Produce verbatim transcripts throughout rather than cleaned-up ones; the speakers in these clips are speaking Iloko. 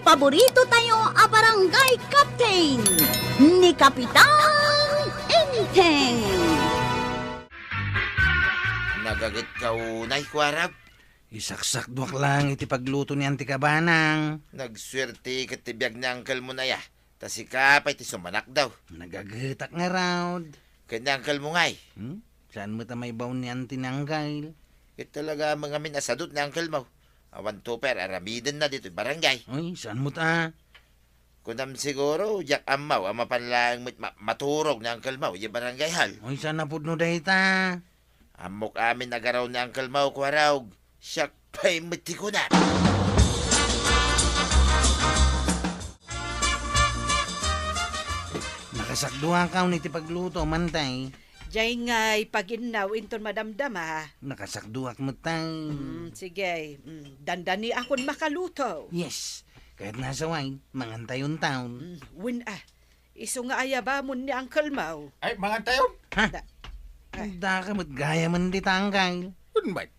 Paborito tayo a barangay captain, ni Kapitan Enteng. Nagagetka unay, Kuarag. Isaksakduak lang iti pagluto ni Auntie Kabanang. Nagsuerte ket ti biag ni uncle mo na ya. Ta sika pay ti sumanak daw. Nagagetak ngarud. Ket ni uncle mo ngay? Hmm? Saan met a maibaon ni Auntie ni uncle? Ket talaga mangamin a sadut ni uncle mo. Awan to pay ar-aramidenna ditoy barangay. Oy, saan met a? Kunam siguro, diak ammo a mapan laeng met ma-, maturog ni uncle mo idiay barangay hall. Oy, saan a pudno dayta? Ammok amin a garaw ni uncle mo, Kuarag. Siak pay met ti kunam. Nakasakduakaw iti pagluto, Mantay. Diay ngay paginnaw inton madamdama. Nakasakduak met tay. Mm, sige. Mm, dandaniakon makaluto. Yes. Kayat nasaway, mangantayon taon. Mm, wen a. Isu nga ayabamon ni Uncle Mau. Ay, mangantayon? Ha? Da-, ay. Daka met gayamen dita, Uncle. Wen met.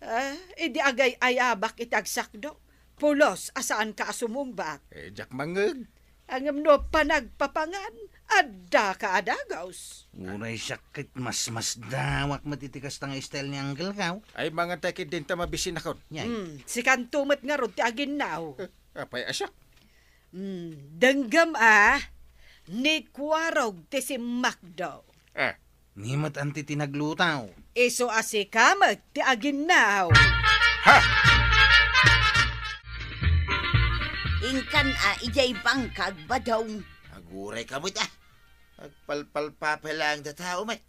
Ah, idi agay-ayabak iti agsakdo, pulos a saanka a sumungbak. Eh, diak mangngeg. Ngem no panagpapangan, addaka a dagus. Uray siak ket masmasdawak met iti kasta nga style ni Uncle Mau. Ay, mangan tay ket dinta mabisinakon. Yay. Hmm, sikanto met ngarud ti aginnaw. Eh, apay a siak? Hmm, denggem a, ni Kuarog ti simmakdo. Ah. Ni met Auntie ti nagluto. Isu a sika met ti aginnaw. Ha! Inkan a idiay bangkag, Badong. Agurayka met a. Agpalpalpapay laeng dayta met.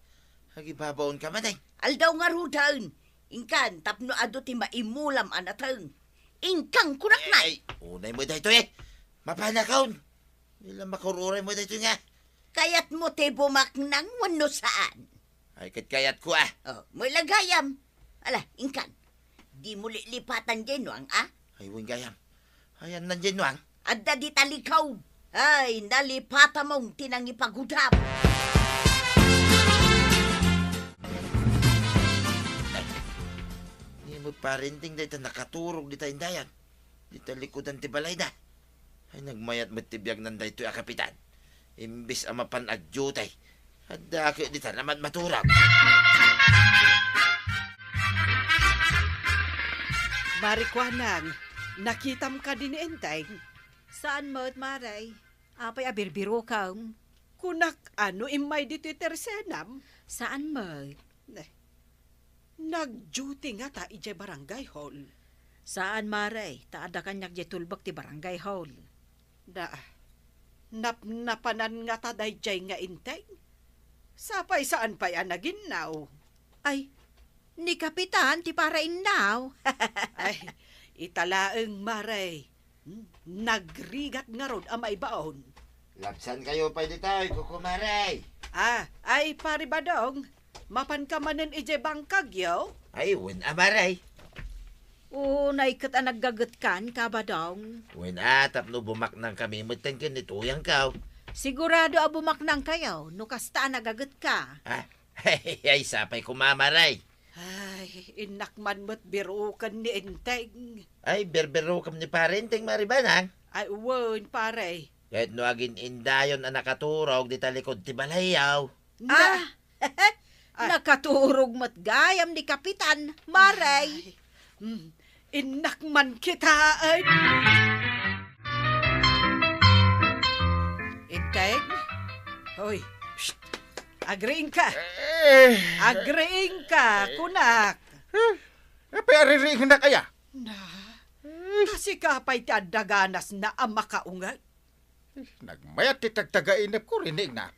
Agibabaonka met, eh. Aldaw ngaruden. Inkan tapno adu ti maimulam a nateng. Inkan kunak na. Ay, unay met daytoy, eh. Mapanakon. Dila makur-uray met daytoy nga. Kayatmo ti bumaknang wenno saan? Ay, ket kayatko, ah. Oh, met la gayam. Ala, inkan. Dimo lilipatan diay nuang, ah? Ay, wen gayam. Ayanna diay nuang? Adda dita likod. Ay, nalipatamon ti nangipagudam. Ay, ni met Pare Enteng dayta nakaturog dita indayan. Dita likudan ti balayda. Ay, nagmayat met ti biagnan daytoy a kapitan. Imbes a mapan agdiutay, adda ket dita naman maturog. Mare Kuanang, nakitam kadi ni Enteng? Saan met, Mare. Apay a birbirokem? Kunak a no immay ditoy tersenam? Saan met. Ne. Nag-duty ngata idiay barangay hall? Saan, Mare, ta adda kaniak diay tulbek ti barangay hall. Da, napnapanan ngata daydiay nga Enteng? Sapay saan pay a naginnaw? Ay, ni Kapitan ti parainnaw. Ay, ita laeng, Mare. Hmm, nagrigat ngarud a maibaon. Labsankayo pay ditoy, kukumare. Ah, ay, Pare Badong, mapanka manen idiay bangkagyo? Ay, wen a, Mare. Unay ket a naggagetkan, Kabadong. Wen a, tapno bumaknangkami metten ken ni Tuyangko. Sigurado a bumaknangkayo no kasta a nagagetka. Ah, ay, sapay koma, Mare. Ay, innak man met biruken ni Enteng. Ay, birbirukem ni Pare Enteng, Mare Banang? Ay, wen, pare. Ket no agin-indayon a nakaturog dita likud ti balayyo. Na- Ah! Ah. Nakaturog met gayam ni Kapitan, Mare. Ay, mm, innak man kitaen. Enteng? Hoy, psst! Agriingka! Eh. Agriingka, eh, kunak! Eh, apay a ririingnak aya? Na, eh, ta sika pay ti adda ganasna a makaunget. Eh, nagmayat ti tagtagainepko, riniingnak.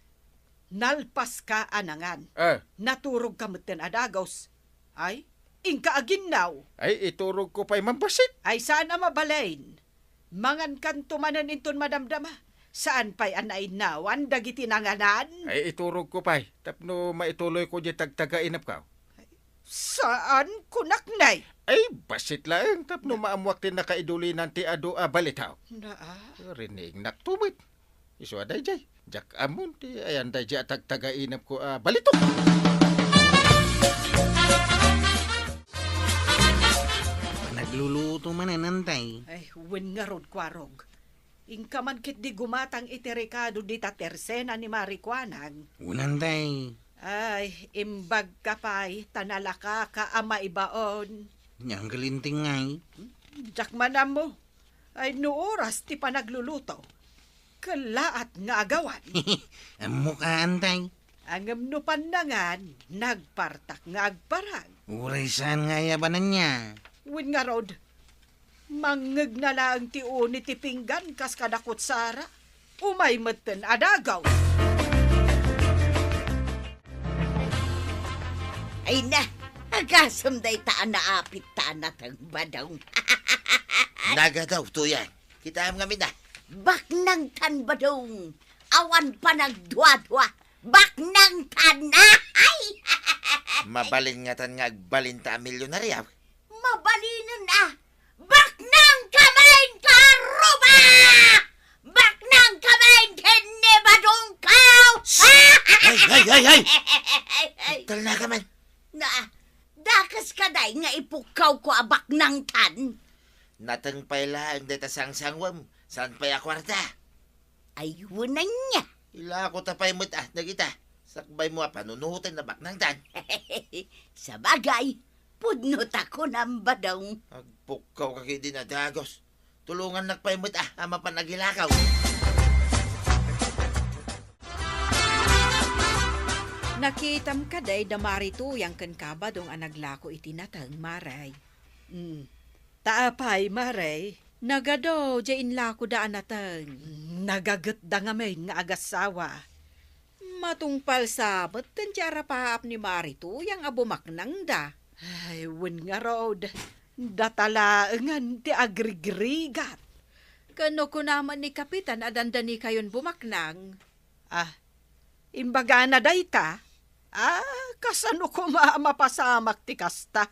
Nalpaska a nangan. Eh. Naturogka metten a dagus. Ay, inka aginnaw. Ay, iturogko pay man bassit. Ay, saan a mabalin. Mangankanto manen inton madamdama. Saan pay a nainnawan dagiti nanganan? Ay, iturogko pay tapno maituloyko diay tagtagainepko. Saan, kunak ne? Ay, bassit laeng tapno maammoak ti nakaidulinan ti adu a balitaw. Naa. Riniingnak to met. Isu a daydiay. Diak ammon ti ayan daydiay a tagtagainepko a balitok. Luluto manen, Antay. Ay, wen ngarud, Kuarog. Inka man ketdi gumatang iti rekado dita tersena ni Mari Kuanang. Wen, Antay. Ay, imbagka pay, ta nalakaka a maibaon. Nya, Angkel Inting ngay? Diak man ammo. Ay, no oras ti panagluluto, kellaat nga agawan. Ammok a, Antay. Ngem no pannangan, nagpartak nga agparang. Uray saan nga ayabananna. Wen ngarud, mangngegna laeng ti uni ti pinggan kas kada kutsara. Umay metten a dagaw. Ay na, agasem dayta a naapit ta a nateng, Badong. Nagadaw, Tuyang. Kitaem ngamin a. Baknangtan, Badong. Awan panagduadua. Baknangtan. Ay! Mabalin ngatan nga agbalinta a milyonaryo. Mabalinen a. Baknangka manen, Karuba! Baknangka manen ken ni Badongko! Ay, ay, ay, ay! Ay, ay. Talna ka man. Na, dakes ka, day, nga ipukkawko a baknangtan. Nateng pay laeng dayta sangsangwem, saan pay a kuarta? Ay, wen ania. Ilako ta pay met a dagita. Sakbaymo a panunoten a baknangtan. Sabagay, pudno ta kunam, Badong. Agpukkawka ketdin a dagus. Tulongannak pay met a, a mapan agilakaw. Nakitam kadi da Mari Tuyang ken Kabadong a naglako iti nateng, Mari? Mm. Ta apay, Mari? Nagadu, diay inlakoda a nateng. Nagagetda ngamin nga agassawa. Matungpal sa met ti arapaap ni Mari Tuyang a bumaknangda. Ay, wen ngarud, data laengen ti agrigrigat. Ken no kuna met ni Kapitan a dandanikayon bumaknang. Ah, imbagana dayta? Ah, kasano koma a mapasamak ti kasta?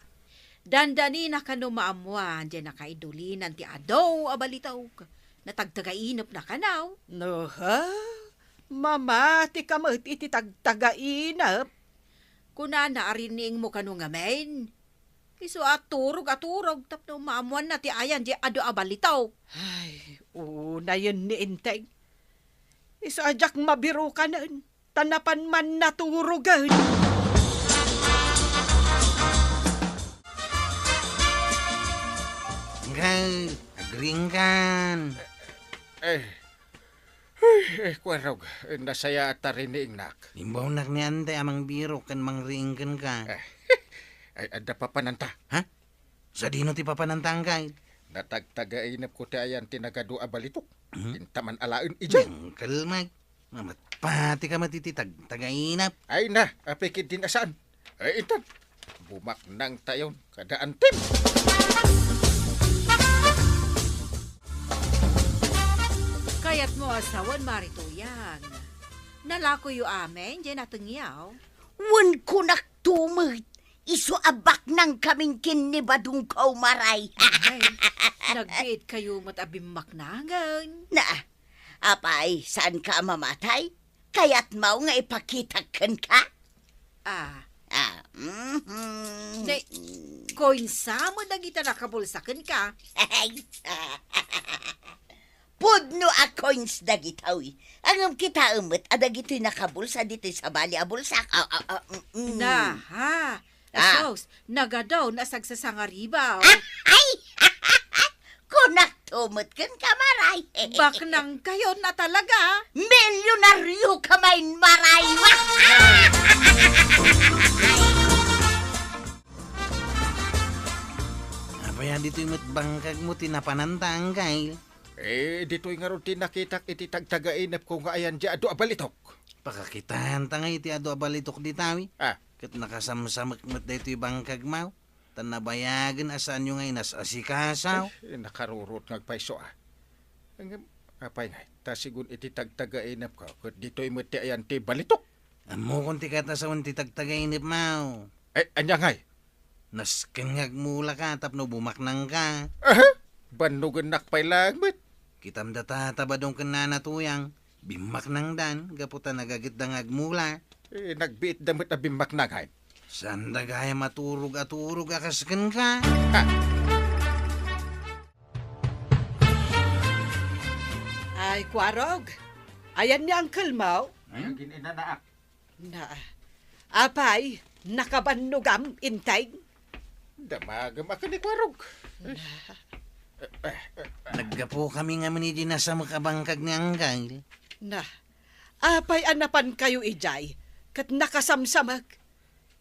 Dandanina kano maammoan diay nakaidulinan ti adu a balitok. Natagtagainepna kano. No, ha? Mamati ka met iti tagtagainep. Kunana a riniingmo kano ngamin. Isu a turog a turog tapno maammoanna ti ayan diay adu a balitok. Ay, unayen ni Integ. Isu a diak mabirukanen, ta napan man naturogen. Angkel, agriingkan. Eh, Ay, eh, Kuarog, eh, nasayaat ta riniingnak. Imbawnak ni Antay a mangbirok ken mangriing kenka. Eh, ay, adda papananta. Ha? Sadino ti papananta, Angkel? Natagtagainepko ti ayan ti nagadu a balitok. Mhm. Intaman alaen idiay. Angkel, Mike, mamatpatika met iti tagtagainep. Ay na, apay ketdin a saan. Ay, intan, bumaknangtayon kada antim. Kayatmo a sawen, Mari Tuyang. Nalakoyo amin diay natengyo. Wen, kunakto met, isu a baknangkamin ken ni Badongko, Mari. Ay, nagbiitkayo met a bimmaknangen. Na, apay, saanka a mamatay? Kayatmo nga ipakitak kenka? Ah. Ah, mhm. Ne, coins sa met dagita nakabulsa kenka? Pudno a coins dagitoy. Ngem kitaem met a dagitoy nakabulsa ditoy sabali a bulsak. Ah, ah, ah, mm, mm. Na, ha? Ah. Sus, nagadu, nasagsasangariba, oh. Ah, ay! Kunakto met kenka, Mari. Baknangkayon a talaga. Milyonaryoka manen, Mari. Apay a ditoy met bangkagmo ti napananta, Angkel? Eh, ditoy ngarud ti nakitak iti tagtagainepko nga ayan diay adu a balitok. Pakakitaenta ngay ti adu a balitok dita, wi. Ah. Ket nakasamsamek met daytoy bangkagmo. Ta nabayagen a saanyo nga inas-asikaso. Ay, nakarurot nga agpayso, ah. Ngem, apay ngay, ta sigun iti tagtagainepko, ket ditoy met ti ayan ti balitok. Ammokon ti kayat a sawen ti tagtagainepmo. Ay, ania ngay? Nasken nga agmulaka tapno bumaknangka. Aha! Bannogennak pay laeng met. Kitam data Badong ken Nana Tuyang, bimmaknangdan gapu ta nagagetda nga agmula. Eh, nagbiitda met a bimmaknang, hay. Saanda gayam a turog a turog a kas kenka. Ha? Kuarog, ayan ni Uncle Mao? Hmm? Ay, agin-inanaak. Na, apay, nakabannogam, Enteng? Damagem a ken ni Kuarog. Na. Naggapukami ngamin idi nasamek a bangkag ni Uncle. Na, apay a napankayo idiay, ket nakasamsamek?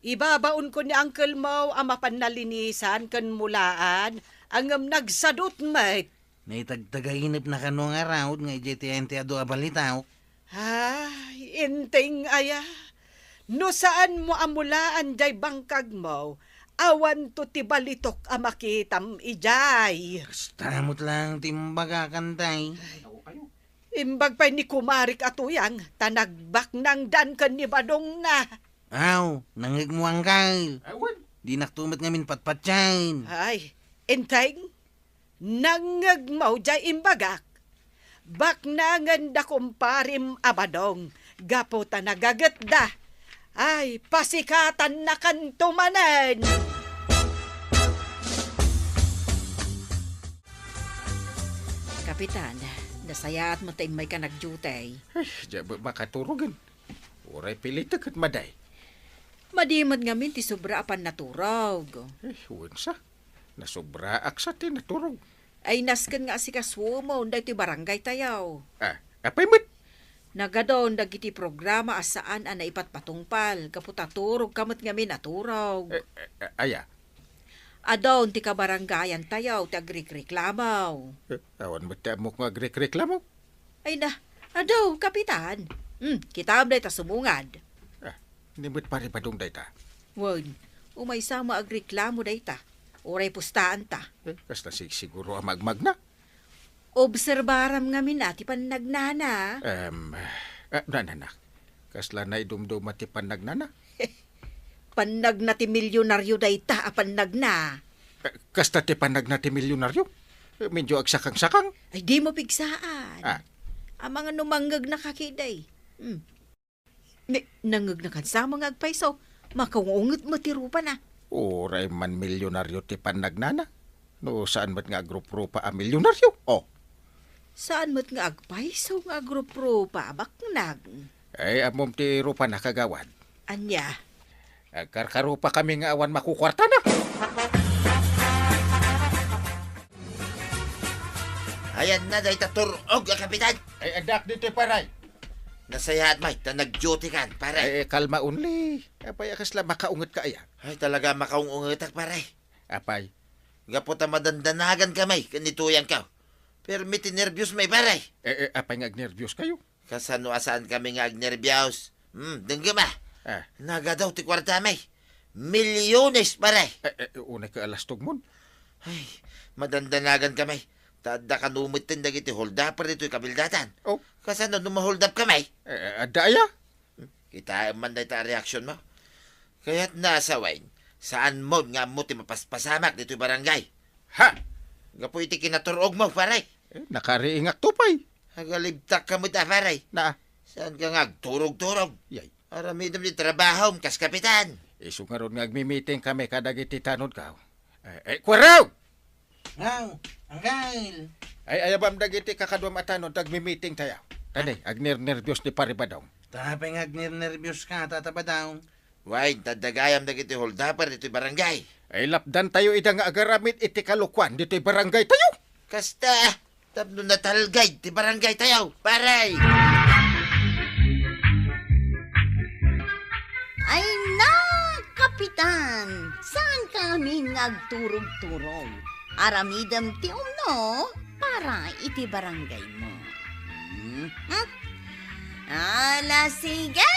Ibabaonko ni Uncle Mao a mapan nalinisan ken mulaan, ngem nagsadut met. Naitagtagainepna kano ngarud nga idiay ti enti adu a balitaok? Ay, Enteng aya. No saanmo a mulaan diay bangkagmo, awanto ti balitok a makitam idiay. Kasta met laeng ti imbagakan, tay. Ay, imbag pay ni kumarik a tuyang, ta nagbaknangdan ken ni badongna. Aw, nangngegmo, Uncle. Awan. Dinak to met ngamin patpatiayen. Ay, Enteng, nangngegmo diay imbagak. Baknangen da kumparem a badong gapu ta nagagetda. Ay, pasikatannakanto manen. Kapitan, nasayaat met ta immayka nagdiutay. Ay, diak met makaturogen. Uray pilitek ket madi. Madi met ngamin ti sobra a pannaturog. Eh, wen sa. Nasobraak sa ti naturog. Ay, nasken nga asikasuem daytoy barangaytayo. Ah, apay met? Nagadun dagiti programa a saan a naipatpatungpal, gapu ta turogka met ngamin a turog. Eh, eh, eh, aya? Adun ti kabarangayantayo ti agrekreklamo. Eh, awan met ti ammok nga agrekreklamo. Ay na, adu, Kapitan. Hmm, kitaem dayta sumungad. Ah, ni met pare badong dayta? Wen, umaysa met agreklamo dayta. Uray pustaanta. Eh, kasta sigsiguro a magmagna. Obserbaram ngamin a ti pannagnana. Em, ah, nananak. Kasla naidumduma ti pannagnana? Pannagna ti milyonario dayta a pannagna. Eh, kasta ti pannagna ti milyonario? Eh, medyo agsakang-sakang. Ay, dimo pigsaan. Ah. Amangan no mangngegna ka ketdi. Hmm. Ni, nangngegna kan sama nga agpayso. Makaunget met ti rupana. Uray man milyonario ti pannagnana. No, saan met nga agruprupa a milyonario? Oh. Saan met nga agpayso nga agruprupa a baknag? Ay, ammom ti rupana, kagawad. Ania? Agkarkarupakami nga awan makukuartana. Ayanna dayta tur-og a kapitan. Ay, addak ditoy, paray. Nasayaat met ta nag-duty kan, paray. Ay, kalma only. Apay a kasla makaunget ka aya? Ay, talaga makaung-ungetak, paray. Apay? Gapu ta madandanagan kami ken ni tuyangko. Permi ti nerbios met, paray. Eh, eh, apay nga agnerbios kayo? Kasano a saan kami nga agnerbios? Hmm, denggem a. Ah. Nagadaw ti kuartami. Milyones, paray. Eh, eh, unay ka alastog mon. Ay, madandanagan kami. Ta adda kano metten dagiti holdupper ditoy kabildatan. Oh. Kasano no maholdap kami? Eh, eh, adda aya? Hmm, kitaem man dayta a reaksionmo. Kayatna a sawen, saanmon nga ammo ti mapaspasamak ditoy barangay. Ha? Gapu iti kinatur-ogmo, paray. Eh, nakariingakto pay. Agalibtak ka met a, paray. Na? Saanka nga agturog-turog? Yay. Aramidem ti trabahom kas kapitan. Isu ngarud nga agmi-meeting kami kadagiti tanodko. Eh, eh, Kuarog! Aw, Uncle! Ay, ayabam dagiti kakaduam a tanod, agmi-meeting tayo. Kani, agnernerbios ni Pare Badong. Tapay nga agnernerbios ka, Tata Badong. Wen, ta adda gayam dagiti holdupper ditoy barangay. Ay, lapdan tayo ida nga agaramid iti kalokuan ditoy barangay tayo. Kasta, tapno natalged ti barangay tayo, paray. Ay na, Kapitan, saan ka ngamin nga agturog-turog? Aramidem ti umno para iti barangay mo. Hmm? Hmm? Ala, sige!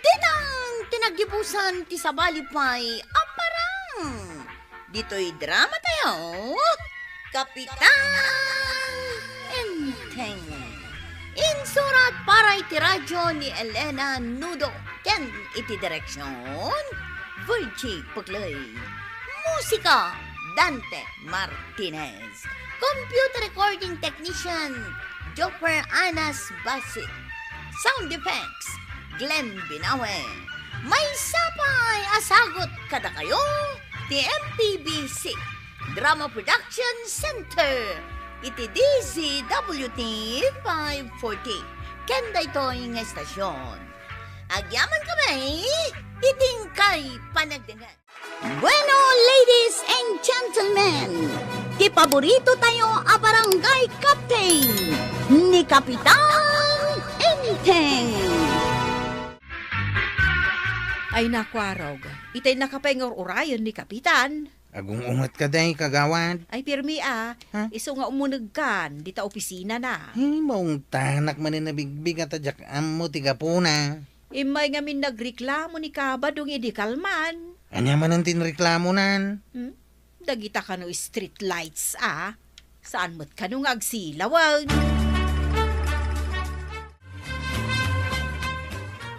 Ditang ti naggibusan ti sabali pay a parang. Ditoy drama tayo, Kapitan Enteng. Insurat para iti radyo ni Elena Nudo ken iti direksyon, Virgie Puclay. Musika, Dante Martinez. Computer recording technician, Joffer Anas Basi. Sound effects, Glenn Binawe. Maysa pay a sagut kadakayo ti M P B C Drama Production Center. Iti D Z W T five forty, ken daytoy nga estasyon, agyaman kami iti inkay panagdengngeg. Bueno, ladies and gentlemen, ti paborito tayo a barangay captain, ni Kapitan Enteng. Ay, nakuarog, itay nakapay nga ur-urayen ni Kapitan. Agung-unget ka, day, kagawad. Ay, pirmi, a. Ha? Isu nga umunegkan dita opisina na. Ay, maungtanak manen a bigbig a ta diak ammo ti gapuna. Immay ngamin nagreklamo ni Kabadong idi kalman. Ania manen ti inreklamonan? Hmm? Dagita kano street lights, a. Saan met kano nga agsilawen?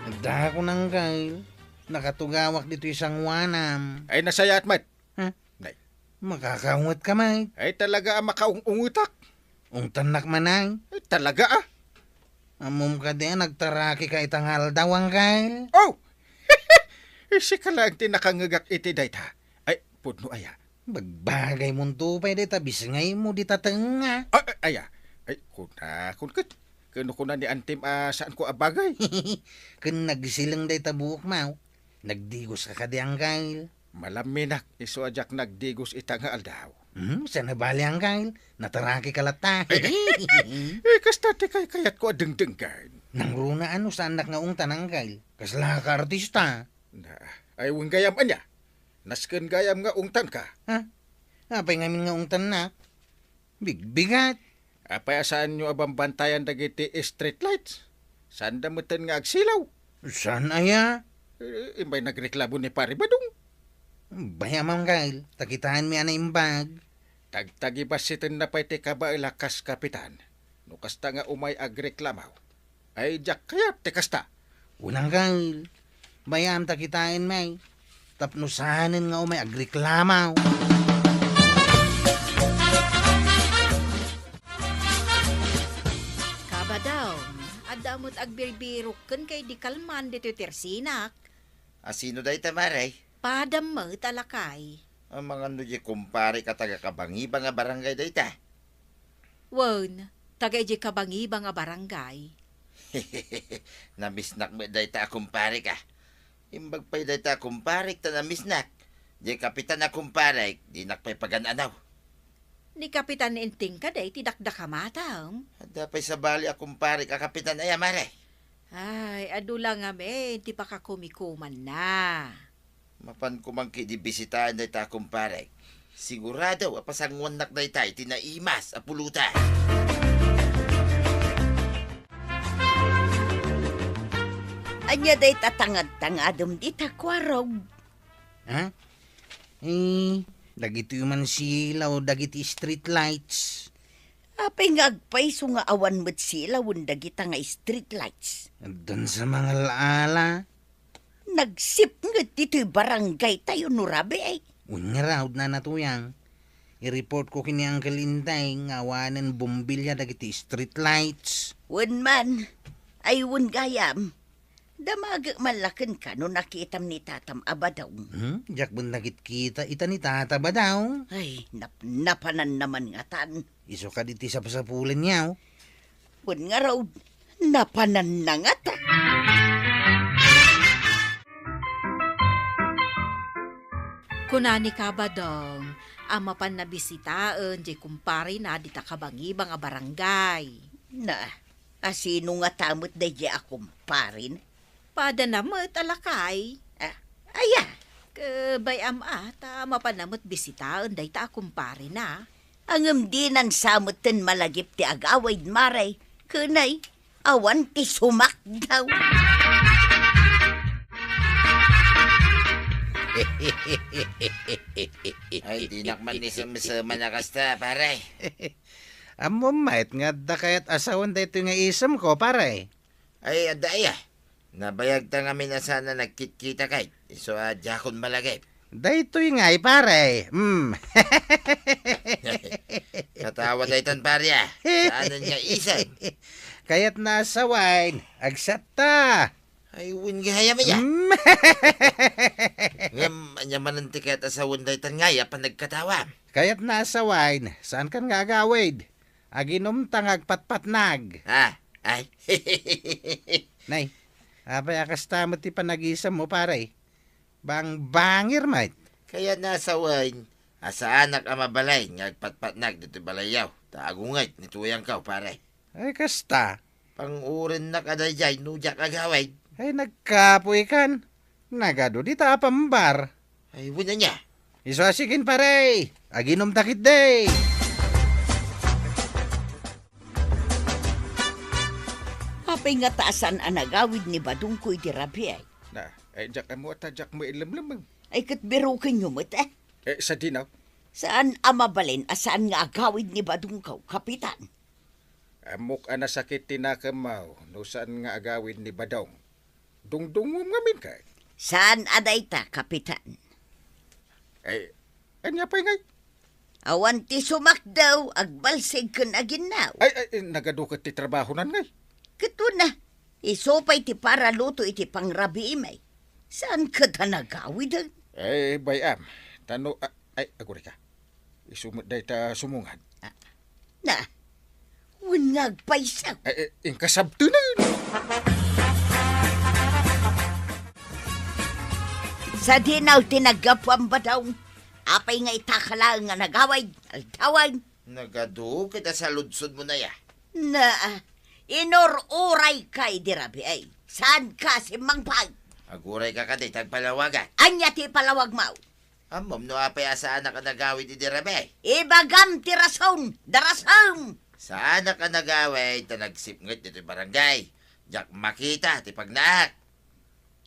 Adda ko nanggail. Nakatugawak ditoy sangoanam. Ay, nasayaat met. Ha? Nay. Makakaunget ka, Mike. Ay, talaga a makaung-ungetak. Ungtannak man, ay. Ay, talaga, a. Ammom kadi a nagtaraki ka ita nga aldaw, Angkel? Oh! Sika laeng ti nakangngegak iti dayta. Ay, pudno aya. Bagbagay monto pay dayta, bisngay mo dita tengnga. Ay, ay, aya. Ay, kuna, kun ket. Kano kuna ni Antim a saan ko a bagay? Ken nagsileng dayta buok, maw. Nagdigos ka kadi, Angkel? Malamminak, isu a diak nagdigos ita nga aldaw. Hmm, saan a bali, Angkel? Nataraki ka latta. Eh, kasta ti kaykayatko a dengdenggen. Nangruna a no saannak nga ungtan, Angkel? Kasla ka artista? Na, ay, wen gayam ania? Nasken gayam nga ungtanka. Ha? Apay ngamin nga ungtannak? Bigbigat. Apay a saanyo a bambantayan dagiti street lights? Saanda meten nga agsilaw. Saan aya? Eh, imbay nagreklamo ni Pare Badong. Bay-am, Angkel, ta kitaenmi a naimbag. Tagtagibassitenna pay ti kabaela kas kapitan. No kasta nga umay agreklamo, ay diak kayat ti kasta. Wen, Angkel, bay-am ta kitaenmi tapno saanen nga umay agreklamo. Kabadong, adda met agbirbirok kenka idi kalman ditoy tersinak. A sino dayta, Mare? Padam met a lakay. Amangan no diay kumparik a taga-Kabangibang a barangay dayta? Wen, taga idiay Kabangibang a barangay. Namisnak met dayta a kumparik, a. Imbag pay dayta a kumparik ta namisnak. Diay kapitan a kumparik, dinak pay pagan-anaw. Ni Kapitan Enteng kadi ti dakdakamatam? Adda pay sabali a kumparik a kapitan aya, Mare? Ay, adu la ngamin ti pakakumikumanna. Mapanko man ketdi bisitaen dayta a kumparik. Sigurado a pasangoannak dayta iti naimas a pulutan. Ania dayta tangad-tangadem dita, Kuarog? Ha? Eh, dagitoy man silaw dagiti street lights. Apay nga agpayso nga awan met silawen dagita nga street lights? Addan sa mangala-ala. Nagsipnget ditoy barangay tayo, no rabii. Wen ngarud, Nana Tuyang. I-report ko ken ni Uncle Inday nga awanen bombilya dagiti street lights. Wen man. Ay, wen gayam. Damagek man la kenka no nakitam ni tatam a badong. Hmm? Diak met nakitkita ita ni tata badong. Ay, napnapananna man ngatan. Isu kadi ti sapsapulenyo. Wen ngarud, napananna ngata. Kuna ni Kabadong a mapanna bisitaen diay kumparena dita Kabangibang a barangay. Na, a sino ngata met daydiay a kumparena? Padana met a lakay. Ah, aya? Ket bay-am a ta mapanna met bisitaen dayta a kumparena. Ngem dinan sa metten malagip ti agawid, Mare. Ken ay, awan ti sumakdaw. Ay, dinak man isemsem a kasta, Pare. Ammom met nga adda kayat a sawen daytoy nga isemko, Pare? Ay, adda aya. Nabayagta ngamin a saan a nagkitkita kay, isu a diakon malagip. Daytoy ngay, Pare. Mm. Katawa daytan, Pare, a. Saanen nga isem? Kayatna a sawen, agsatta. Ay, wen gayam aya. Mm. Ngem, ania manen ti kayat a sawen daytan ngay a panagkatawa? Kayatna a sawen, saankan nga agawid? Aginumta nga agpatpatnag. Ah, ay. Nay, apay a kasta met ti panagisemmo, pare? Bangbangir met. Kayatna a sawen a saanak a mabalin nga agpatpatnag ditoy balayyo, ta agunget ni tuyangko, pare. Ay, kasta. Pangurennak a daydiay no diak agawid. Ay, nagkapoykan. Nagadu dita a pambar. Ay, wen ania? Isu a sikin, pare. Aginumta ketdi. Apay ngata a saan a nagawid ni Badongko idi rabii? Na, ay, diak ammo ta diak mailemlemmeng. Ay, ket birukenyo met, eh. Eh, sadino? Saan a mabalin a saan nga agawid ni Badongko, Kapitan. Ammok a nasakit ti nakemmo no saan nga agawid ni Badong. Dungdungngom ngamin ket. Saan a dayta, Kapitan? Ay, ania pay ngay? Awan ti sumakdaw, agbalsig ken aginnaw. Ay, ay, nagadu ket ti trabahonan ngay. Ket wen a, isu pay ti paraluto iti pangrabiimi. Saan ket a nagawiden? Ay, bay-am. Ta no, a-, ay, agurayka. Isu met dayta sumungad. Ah, na, wen nga agpayso. Ay, ay, inkasabtenen. Sadino ti naggapuam, Badong? Apay nga itaka laeng nga nagawid, aldawen? Nagadu ket a saludsodmo aya. Na, inur-urayka idi rabii. Saanka a simmangpet? Agurayka kadi ta agpalawagan. Ania ti ipalawagmo? Ammom no apay a saanak a nagawid idi rabii? Ibagam ti rason, darasem! Saanak a nagawid ta nagsipnget ditoy barangay. Diak makita ti pagnaak.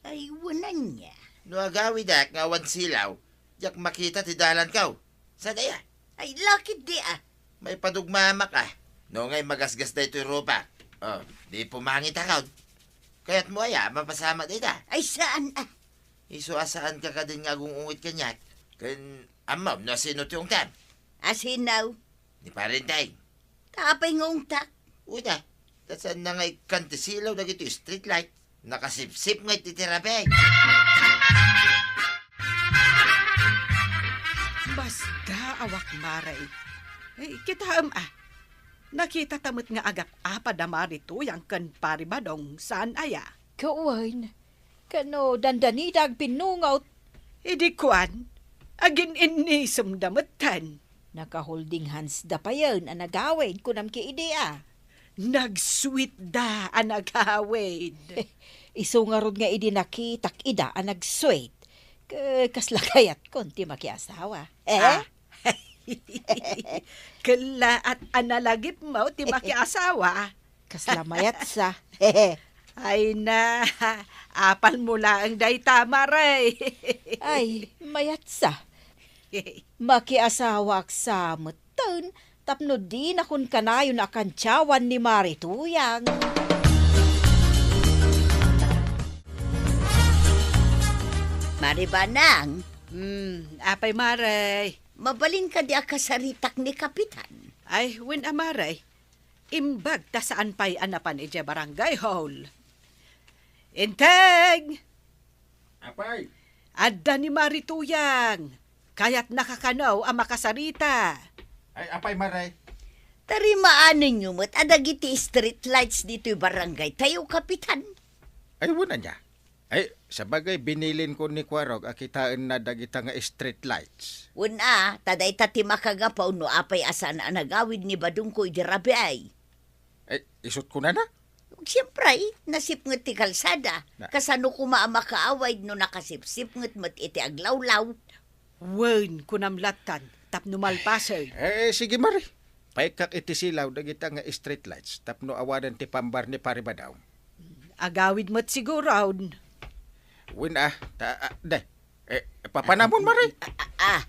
Ay, wen ania? No agawidek nga awan silaw, diak makita ti dalanko. Saan aya? Ay, lakit di, ah. Maipadugmamak, ah. No ngay magasgas daytoy rupak. Oh, di pumangitakon. Kayatmo aya a mapasamak dayta? Ay, saan, ah. Isu a saanka kadin nga agung-ungit kaniak. Ken ammom no asino ti ungtam? Asino? Ni Parenteng. Ta apay nga ungtak? Uy, ta, ta saanna nga ikkan ti silaw dagiti street light? Nakasipsip nga iti tirapeng. Masdaawak, Mare. Eh, kitaem, ah. Nakitata met nga agap-apad a Mari Tuyang ken Pari Badong, saan aya? Kawen, kano dandanida agpinnungot? Idi kuan, agin-innisemda metten. Naka-holding hands da payen a nagawid, kunam ki idi a. Nag-sweet da a nagawid. Isu ngarud nga idi nakitak ida a nag-sweet. Ke-, kasla kayatkon ti makiasawa. Eh? Ah. Kellaat a nalagipmo ti makiasawa. Kasla mayatsa. Ay na, apalmo laeng dayta, Mare. Ay, mayatsa. Makiasawaak sa metten tapno dinakon kanayon a kantiawan ni Mari Tuyang. Mari Banang. Hmm, apay, Mare? Mabalin kadi a kasaritak ni Kapitan? Ay, wen a, Mare. Imbag ta saan pay a napan idiay barangay hall. Inteng! Apay? Adda ni Mari Tuyang. Kayatnaka kano a makasarita. Ay, apay, Mare? Tarimaanenyo met a dagiti street lights ditoy barangay tayo, Kapitan. Ay, wen ania? Ay, sabagay, binilinko ni Kuarog a kitaenna dagita nga street lights. Wen a, ta dayta ti makagapu no apay a saan a nagawid ni Badongko idi rabii. Ay, isut kunana? Siempre, nasipnget ti kalsada. Na- Kasano koma a makaawid no nakasipsipnget met iti aglawlaw? Wen, kunam lattan, tapno malpasen. Eh, sige, Mari. Paikkak iti silaw dagita nga street lights tapno awanen ti pambar ni Pari Badong. Agawid met siguron. Wen a, ta, ah, de. Eh, papanamon, Mari. Ah, ah, ah.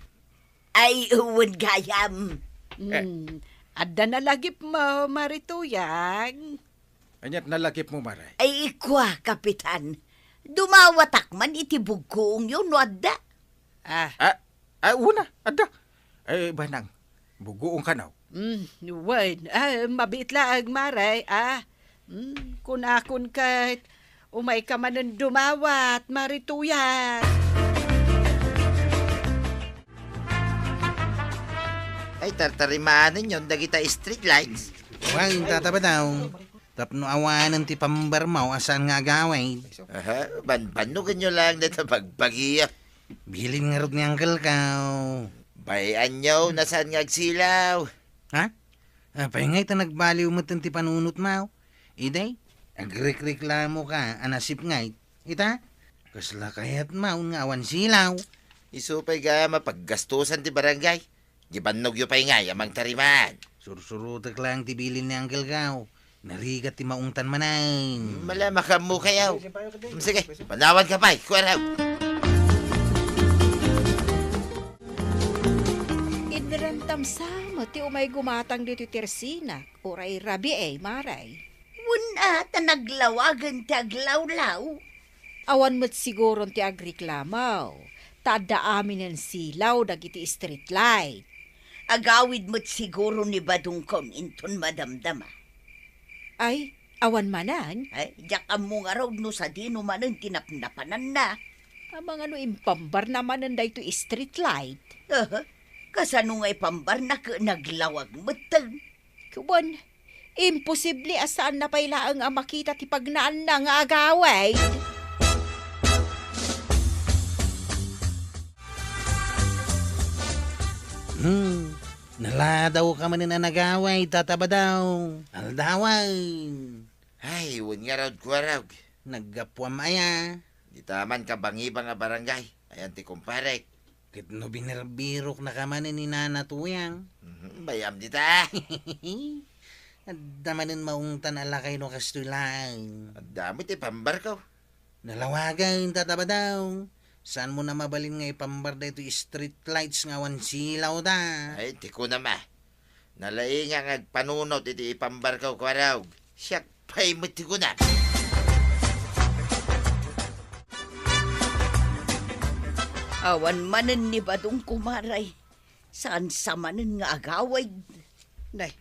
Ay, wen gayam. Eh. Hmm, adda nalagipmo, Mari Tuyang. Aniat nalagipmo, Mari? Ay, ikua, Kapitan. Dumawatak man iti bugkuongyo no adda. Ah. Ah, ah, una, adda. Ay, Banang, buguong kanaw. Mm, wen, ah, mabiit laeng, Mare, ah. Mm, kunakon ket, umayka manen dumawat, Mari Tuyang. Ay, tartarimaanenyon dagita street lights. Wen, Tata Badong. Tapno awanen ti pambarmo a saan nga agawid. Aha, banbannogenyo lang dayta bagbagiyo. Bilin ngarud ni Uncle ko. Bay-anyo no saan nga agsilaw. Ha? Apay ngay ta nagbaliw metten ti panunotmo? Idi, agrekreklamoka a nasipnget. Ita, kasla kayatmo nga awan silaw. Isu pay gayam a paggastusan ti barangay. Di bannogyo pay ngay a mangtariman. Sursurotek lang ti bilin ni Uncle ko. Narigat ti maungtan manen. Mala, makaammokayo. Sige, panawanka pay, kuaraw. Inramtam sa met ti umay gumatang ditoy tersinak, uray rabii, Mare. Wen a, ta naglawagen ti aglawlaw. Awan met siguron ti agreklamo, ta adda aminen silaw dagiti street light. Agawid met siguro ni Badongko inton madamdama. Ay, awan manen? Ay, diak ammo ngarud no sadino manen ti napnapananna. Amangan no impambarna manen daytoy street light. Aha, kasano nga ipambarna ket naglawag metten? Kuban, imposible a saanna pay laeng a makita ti pagnaanna nga agawid. Hmm, naladawka manen a nagawid, Tata Badong. Aldawen. Ay, wen ngarud, kuaraw. Naggapuam aya. Dita man kabangibang a barangay. Ayan ti kumparek. Ket no binerbiroknaka manen ni Nana Tuyang. Mhm, bay-am dita. Adda manen maungtan a lakay no kastoy laeng. Adda met ti pambarko. Nalawagen, Tata Badong. Saanmon a mabalin nga ipambar daytoy street lights nga awan silaw da? Ay, ti kunam a. Nalaingak nga agpanunot iti ipambarko, kuaraw. Siak pay met ti kunam. Awan manen ni Badongko, Mare. Saan sa manen nga agawid? Nay,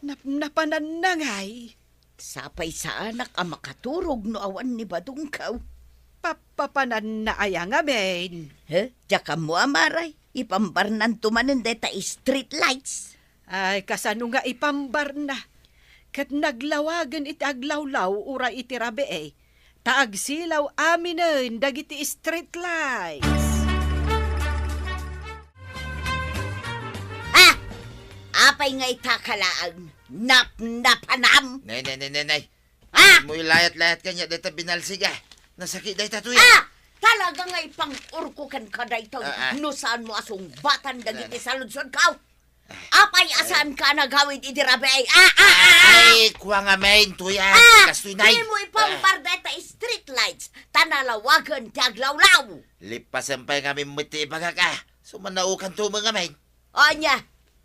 napnapananna ngay. Sapay saanak a makaturog no awan ni Badongko. Papapananna aya ngamin? He? Diak ammo a, Mare. Ipambarnanto manen dayta street lights. Ay, kasano nga ipambarna? Ket naglawagen iti aglawlaw uray iti rabii, ta agsilaw aminen dagiti street lights. Ah! Apay nga ita ka laeng? Napnapanam? Nay, nay, nay, nay, nay. Ah! Mo ilayat-layat kaniak dayta binalsig, ah. Nasakit dayta tuya. Ah! Talaga nga ipang-urko kenka daytoy, ah, ah, no saanmo a sungbatan dagiti, ah, saludsodko. Apay a saanka a nagawid iti rabii? Ah, ah, ah, ah! Ay, kua ngamin, tuya. Ah! Kastoy, nay. Dimo ipambar dayta street lights, ta nalawagen ti aglawlaw. Lipasen pay ngamin met ti ibagak, ah. Sumanaokanto met ngamin. Ania?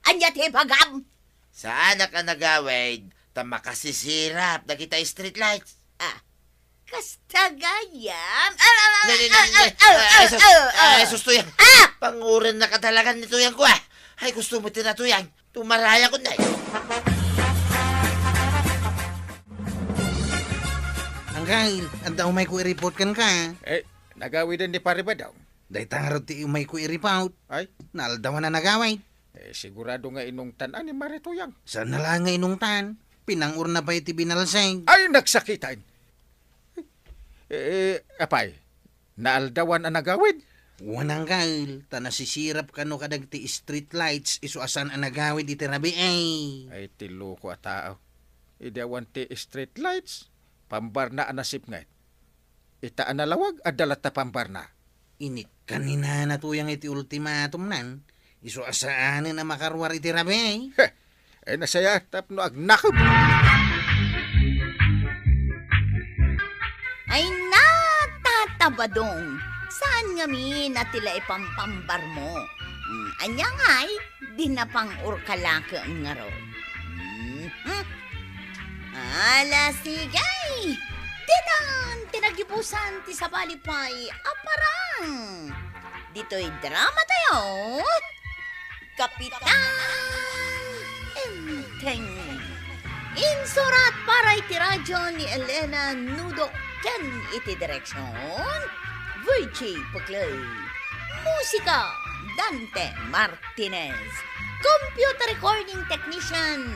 Ania ti ibagam? Saanak a nagawid, ta makasisirap dagita street lights. Ah, kasta gayam? Ah, ah, ah, ne, ne, ne, ah, ne. Ah, ah, ay, sus, ah, ah, ay, sus, tuyang. Ah! Pangurennaka talaga ni tuyangko, ah. Ay, gusto mo tinatuyang. Tumarayakon, eh. Angkay, adda umayko i-report kenka. Eh, nagawiden ni Pare Badong. Dayta ngarud ti umayko i-report. Ay? Naaldawan a nagawid. Eh, sigurado nga inungtan a ni Mare Tuyang. Saanna la nga inungtan. Pinang-urna pay ti binalsig. Ay, nagsakitan. Eh, apay, naaldawan a nagawid? Wen, angkay, ta nasisirap kano kadagiti street lights isu a saan a nagawid iti rabii. Ay, ti loko a tao. Idi awan ti street lights, pambarna a nasipnget. Ita a nalawag, adda latta pambarna. Inikkan ni Nana Tuyang iti ultimatumnan, isu a saanen a makaruar iti rabii. Heh! Ay, nasaya tapno agnakem. Ay, natatabadong. Saan ngamin a ti la ipampambarmo? Hmm, ania ngay? Di napang-urka laeng ngarud. Mhm. Ala, sige! Dinan ti nagibusan ti sabali pay a parang. Ditoy drama tayo, Kapitan Enteng. Insurat para iti radyo ni Elena Nudo ken iti direksyon, Virgie Puclay. Musika, Dante Martinez. Computer recording technician,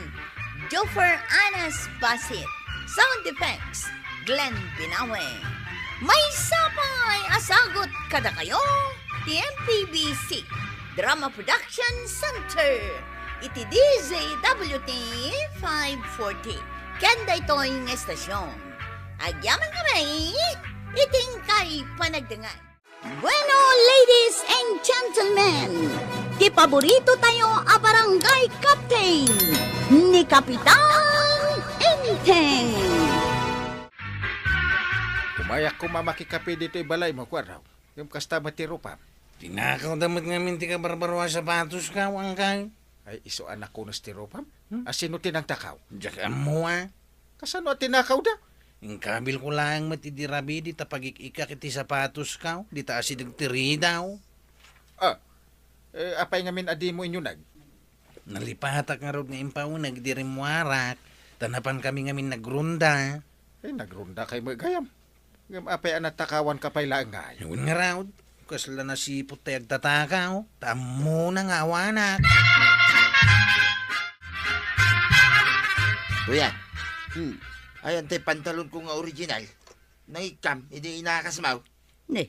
Joffer Anas Basit. Sound effects, Glenn Binawe. Maysa pay a sagut kadakayo ti M P B C Drama Production Center iti D Z W T five forty. Ken daytoy nga estasyon. Agyamankami iti inkay panagdengngeg. Bueno, ladies and gentlemen, ti paborito tayo a barangay captain, ni Kapitan Enteng. Umayak koma makikape ditoy balaymo, kuarraw. Ngem kasta met ti rupam. Tinakawda met ngamin ti kabarbaro a sapatoskaw, angkay. Ay, isu a nakunes ti rupam? Hmm? A sino ti nagtakaw? Diak ammo, a. Kasano a tinakawda? Inkabilko laeng met idi rabii dita pagik-ikkak iti sapatoskaw, dita asideg ti ridaw. Ah, eh, apay ngamin a dimo inyuneg? Nalipatak ngarud nga impauneg idi rimmuarak, ta napankami ngamin nagronda. Eh, nagrondakay met gayam. Ngem apay a natakawanka pay laeng ngay? Wen ngarud, kasla nasiput tay agtatakaw, ta ammona nga awanak. Kuya, hmm, ayan tay pantalonko nga original. Nangikkam idi inakasmaw? Ne,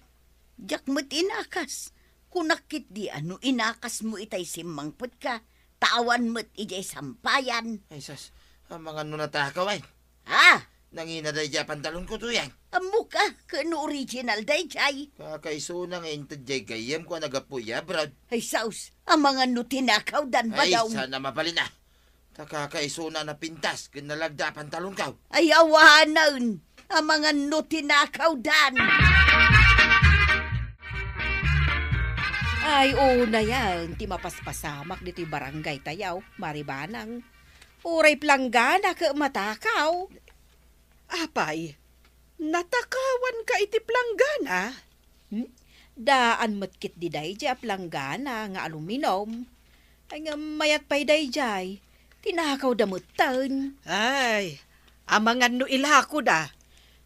diak met inakas. Kunak ketdi a no inakasmo itay simmangpetka, ta awan met idiay sampayan. Ay, sus, amangan no natakaw, ay. Ah! Nangina daydiay a pantalonko, Tuyang. Ammok a, ken no original daydiay. Kakaisuna nga inted diay gayyemko a naggapu idiay abroad. Ay, sus, amangan no tinakawdan, Ay, badaw. Sana mabalin a. Ta kakaisuna a napintas ken nalagda a pantalonko. Ay, awanen, amangan no tinakawdan. Ay, unayen ti mapaspasamak ditoy barangay tayo, Maribanang. Uray planggana ket matakaw. Apay, natakawanka iti planggana? Hmm? Daan met ketdi daydiay a planggana nga aluminum. Ay, ngem mayat pay daydiay, tinakawda metten. Ay, amangan no ilakoda.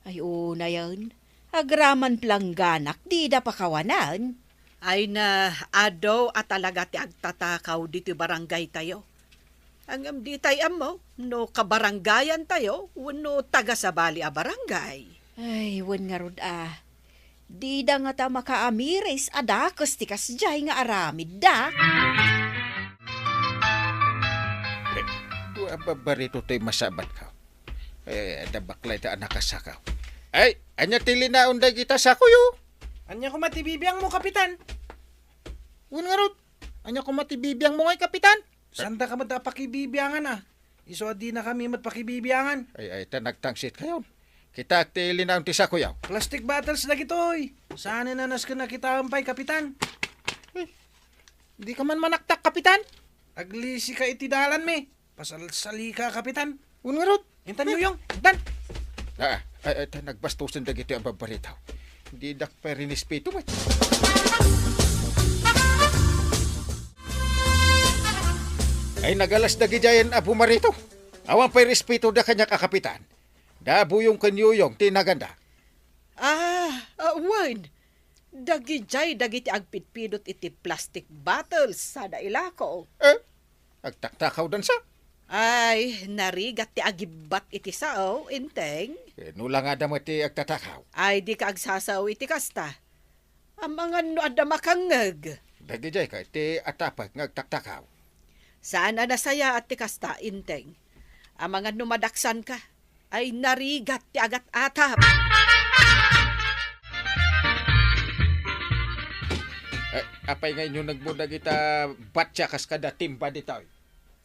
Ay, unayen, agraman plangganak dida pakawanan. Ay na, adu a talaga ti agtatakaw ditoy barangay tayo. Ngem ditay ammo no kabarangayan tayo wenno taga-sabali a barangay. Ay, wen ngarud a. Dida ngata makaamiris a dakes ti kasdiay nga aramidda. Eh, dua a barbarito toy masabatko. Eh, adda baklay ta a nakasakaw. Ay, ania ti linaon dagita sakoyo? Ania koma ti bibiangmo, Kapitan? Wen ngarud, ania koma ti bibiangmo ngay, Kapitan? Saan daka met a pakibibiangan a? Isu a dinakami met pakibibiangan. Ay, ay, ta nagtangsit kayon. Kitaek ti linaon ti sakoyo. Plastic bottles dagitoy. Saan a nasken a kitaem pay, Kapitan? Ay, dika man manaktak, Kapitan? Aglisika iti dalanmi. Pasalsalika, Kapitan. Wen ngarud. Intan, Yuyong. Intan. Ah, ay, ay, ta nagbastosen dagitoy a barbarito. Didak pay rinespeto met. Ay, nagalas dagidiayen a barbarito. Awan pay respetoda kaniak a Kapitan. Da Buyong ken Yuyong ti naganda. Ah, ah, wen. Dagidiay dagiti agpidpidot iti plastic bottles, sada ilako. Eh, agtaktakawdan sa? Ay, narigat ti agibbat iti sao, Enteng. Eh, no langada met ti agtatakaw? Ay, dika agsasao iti kasta. Amangan no adda makangngeg. Dagidiay ka ti atapek nga agtaktakaw. Saan a nasayaat ti kasta, Enteng. Amangan no madaksanka. Ay, narigat ti agat-atap. Eh, apay nga inyunegmo dagita batsia kas kada timba ditoy?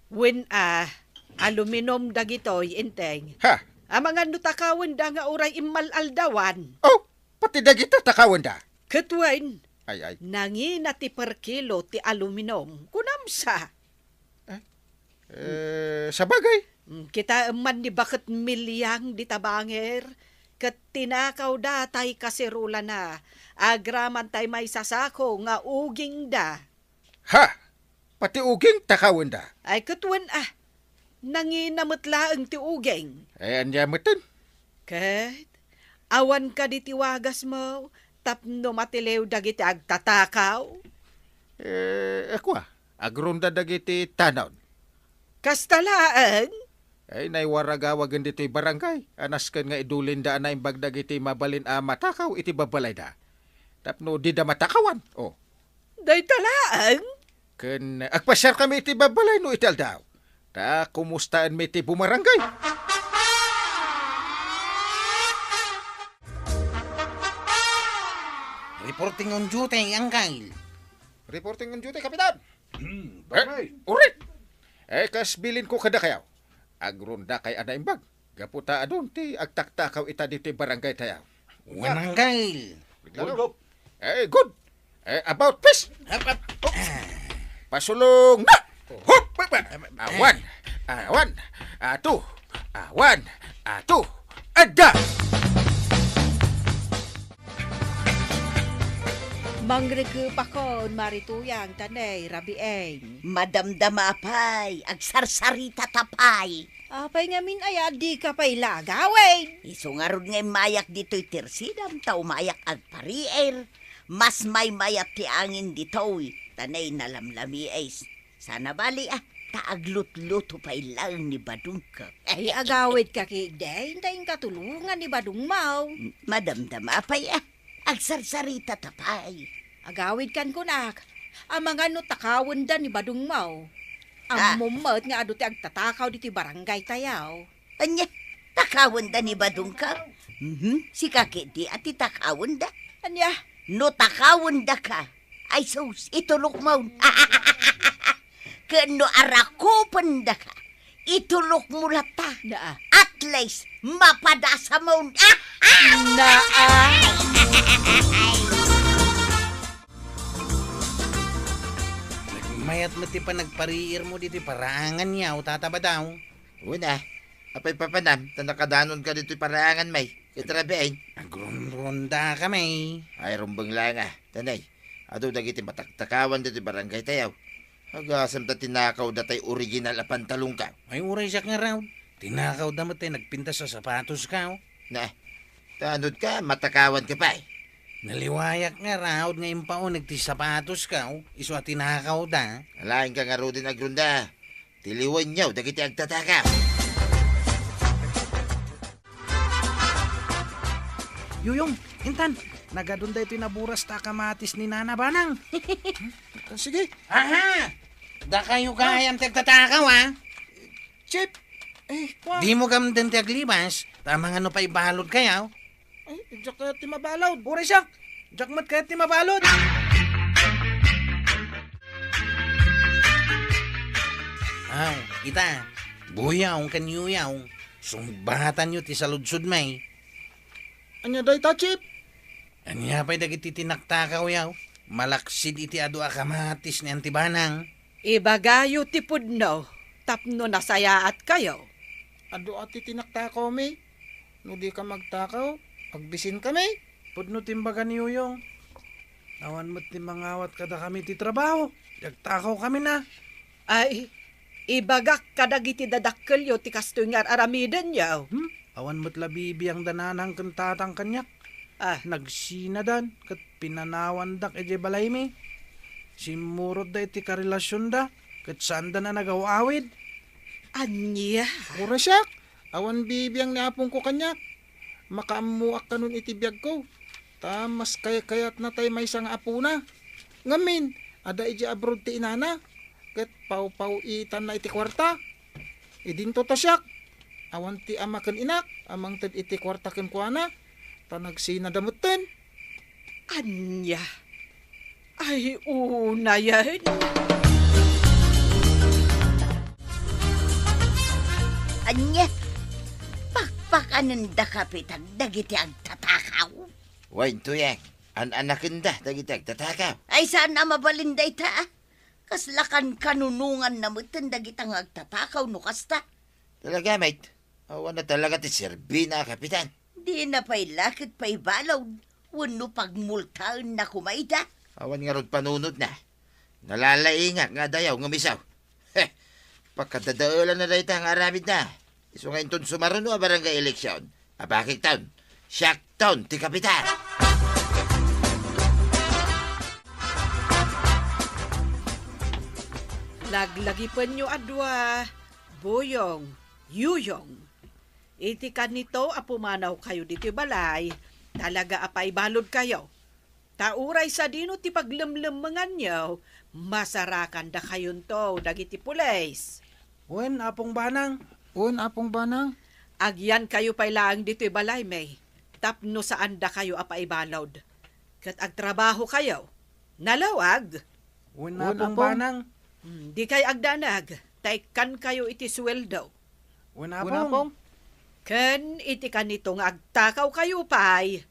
Wen a, aluminum dagitoy, Enteng. Ha? Amangan no takawenda nga uray immal-aldawan. Oh, pati dagita takawenda? Ket wen, Ay, ay. Nangina ti per kilo ti aluminum. Kunam sa? Eh, eh, sabagay. Mm, kitaem man ni baket Milyang dita bangir, ket tinakawda tay kaserolana, agraman tay maysa sako nga ugingda. Ha? Pati uging takawenda? Ay, ket wen a. Nangina met laeng ti uging. Eh, ania meten? Ket, awan kadi ti wagasmo tapno matiliw dagiti agtatakaw? Eh, kua, Agronda dagiti tanod. Kasta laeng? Ay, naiwaragawagen ditoy barangay. A nasken nga idulinda a naimbag dagiti mabalin a matakaw iti babbalayda. Tapno dida matakawan. Oh. Dayta laeng? Ken agpasiarkami iti babbalay no iti aldaw. Ta kumustaenmi ti bumarangay. Reporting on duty, Angkal. Reporting on duty, Kapitan. Hmm, eh, bakit? Urit! Eh, kas bilinko kadakayo, agrondakay a naimbag. Gapu ta adun ti agtaktakaw ita ditoy barangaytayo. Wen, Angkal. Good, good. Eh, good. Eh, about peace. Ap, ap. Oops. Pasulong na. Hup, hup, hup. Awan. Awan. Atu. Awan. Atu. Adda. Mangrekepakon, Mari Tuyang, ta ne, rabiin. Madamdama pay, agsarsarita ta pay. Apay ngamin aya, dika pay la agawid? Isu ngarud nga immayak ditoy tersidam, ta umayak agpariir. Mas maymayat ti angin ditoy, ta ne, nalamlamiis. Sana bali, ah, ta aglutluto pay laeng ni Badungko. Ay, agawidka ketdi, ta inka tulongan ni Badungmo. Madamdama pay, ah. Agsarsarita ta pay. Agawidkan kunak, amangan no takawenda ni Badungmo. Ah. Ammom met nga adu ti agtatakaw ditoy barangaytayo. Ania, takawenda ni Badungko? Mhm, sika ketdi a ti takawenda. Ania? No takawendaka, ay sus, itulokmon. Ken no arakupendaka, itulokmo latta. Naa. At least, mapadasamon. Naa. Mayat met ti panagpariirmo ditoy paraangan, yaw, Tata Badaw. Wen a, apay papanam, ta nakadanonka ditoy paraangan, may, ket rabiin. Agronrondakami. Ay, rumbeng laeng a, ta ne, adu dagiti mataktakawan ditoy barangaytayo. Agasem ta tinakawda tay original a pantalongko. Ay, uray siak ngarud. Tinakawda met tay nagpintas a sapatosko. Na, ta anodka, matakawanka pay. Naliwayak ngarud nga impauneg ti sapatosko, isu a tinakawda. Alaenka ngaruden agronda. Ti liwenyo dagiti agtatakaw. Yuyong, intan, nagadun daytoy naburas ta kamatis ni Nana Banang. Ah, sige. Aha! Dakayo gayam ti agtatakaw, ah. Chief, eh, kwa- Dimo gamden ti aglibas, ta amangan no paibalodkayo. Ay, diak kayat ti mabalod. Uray siak, diak met kayat ti mabalod. Aw, ita, Buyaw ken Yuyaw, sungbatanyo ti saludsodmi. Ania dayta, Chief? Ania pay dagiti tinaktakawyo? Malaksid iti adu a kamatis ni Auntie Banang. Ibagayo ti pudno tapno nasayaatkayo. Adu a ti tinaktakawmi. No dika magtakaw, agbisinkami. Pudno ti imbaga ni Yuyong. Awan met ti mangawat kadakami ti trabaho. Agtakawkamin a. Ay, ibagak kadagiti dadakkelyo ti kastoy nga ar-aramidenyo. Hmm? Awan met la bibiang da nanang ken tatang kaniak. Ah. Nagsinadan ket pinanawandak idiay balaymi. Simmurotda iti karelasionda ket saanda a nagaw-awid. Ania? Uray siak, awan bibiang ni apongko kaniak. Makaammoak kanon iti biagko. Ta mas kaykayatna tay maysa nga apona. Ngamin, adda idiay abroad ti inana, ket pawpaw-itanna iti kuarta. Idinto ta siak, awan ti ama ken inak a mangted iti kuarta kenkuana, ta nagsinada metten. Ania? Ay, unayen. Ania? Pakpakanenda, Kapitan, dagiti agtatakaw? Wen, Tuyang, an-anakenda dagiti agtatakaw. Ay, saan a mabalin dayta, ah? Kasla kankanunonganna metten dagita nga agtatakaw no kasta. Talaga, mate? Awan na talaga ti serbina, Kapitan. Dina pay la ket paibalod wenno pagmultaenna koma ida. Awan ngarud panunotna. Nalalaingak nga adayo ngem isu. Heh, pakadadaelanna dayta nga aramidna. Isu nga inton sumaruno a barangay eleksyon, abakekton, siakton ti kapitan. Laglagipenyo a dua, Buyong, Yuyong. Iti kanito a pumanawkayo ditoy balay, talaga a paibaludkayo. Ta uray sadino ti paglemlemmenganyo, masarakandakayonto dagiti pulis. Wen, Apong Banang. Wen, Apong Banang. Agyankayo pay laeng ditoy balaymi, tapno saandakayo a paibalud. Ket agtrabahokayo. Nalawag. Wen, Wen, Apong Apong. Banang. Hmm, dikay agdanag, ta ikkankayo iti sueldo. Wen, Wen, Apong. Apong. Ken iti kanito nga agtakawkayo pay,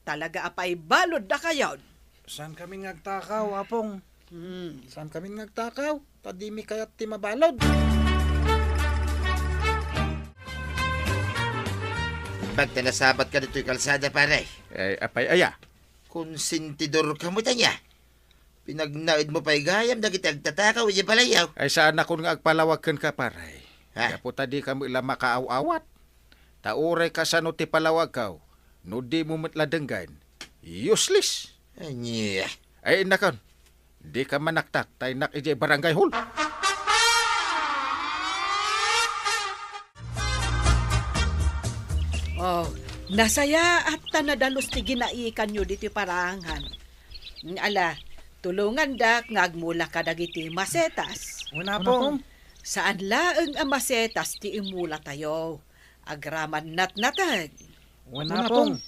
talaga a paibaluddakayon. Saan kami nga agtakaw, Apong? Hmm. Saan kami nga agtakaw? Ta dimi kayat ti mabalud. Bagta nasabat ka ditoy kalsada, pare. Ay, apay aya? Konsentidor ka met aya. Pinagnaedmo pay gayam dagiti agtatakaw idiay balayyo. Ay, saanakon nga agpalawag kenka, pare. Ha? Gapu ta dika met la makaaw-awat. Ta uray kasano ti palawagkaw, no dimo met la denggen, useless. Ania? Ay, innakon, dika manaktak, ta innak idiay barangay hall. Oh, nasayaat ta nadalus ti ginaikanyo ditoy paraangan. Ala, tulongandak nga agmula kadagiti masetas. Wen, Apong. Saan laeng a masetas ti imulatayo. Agraman natnateng. Wen, Apong.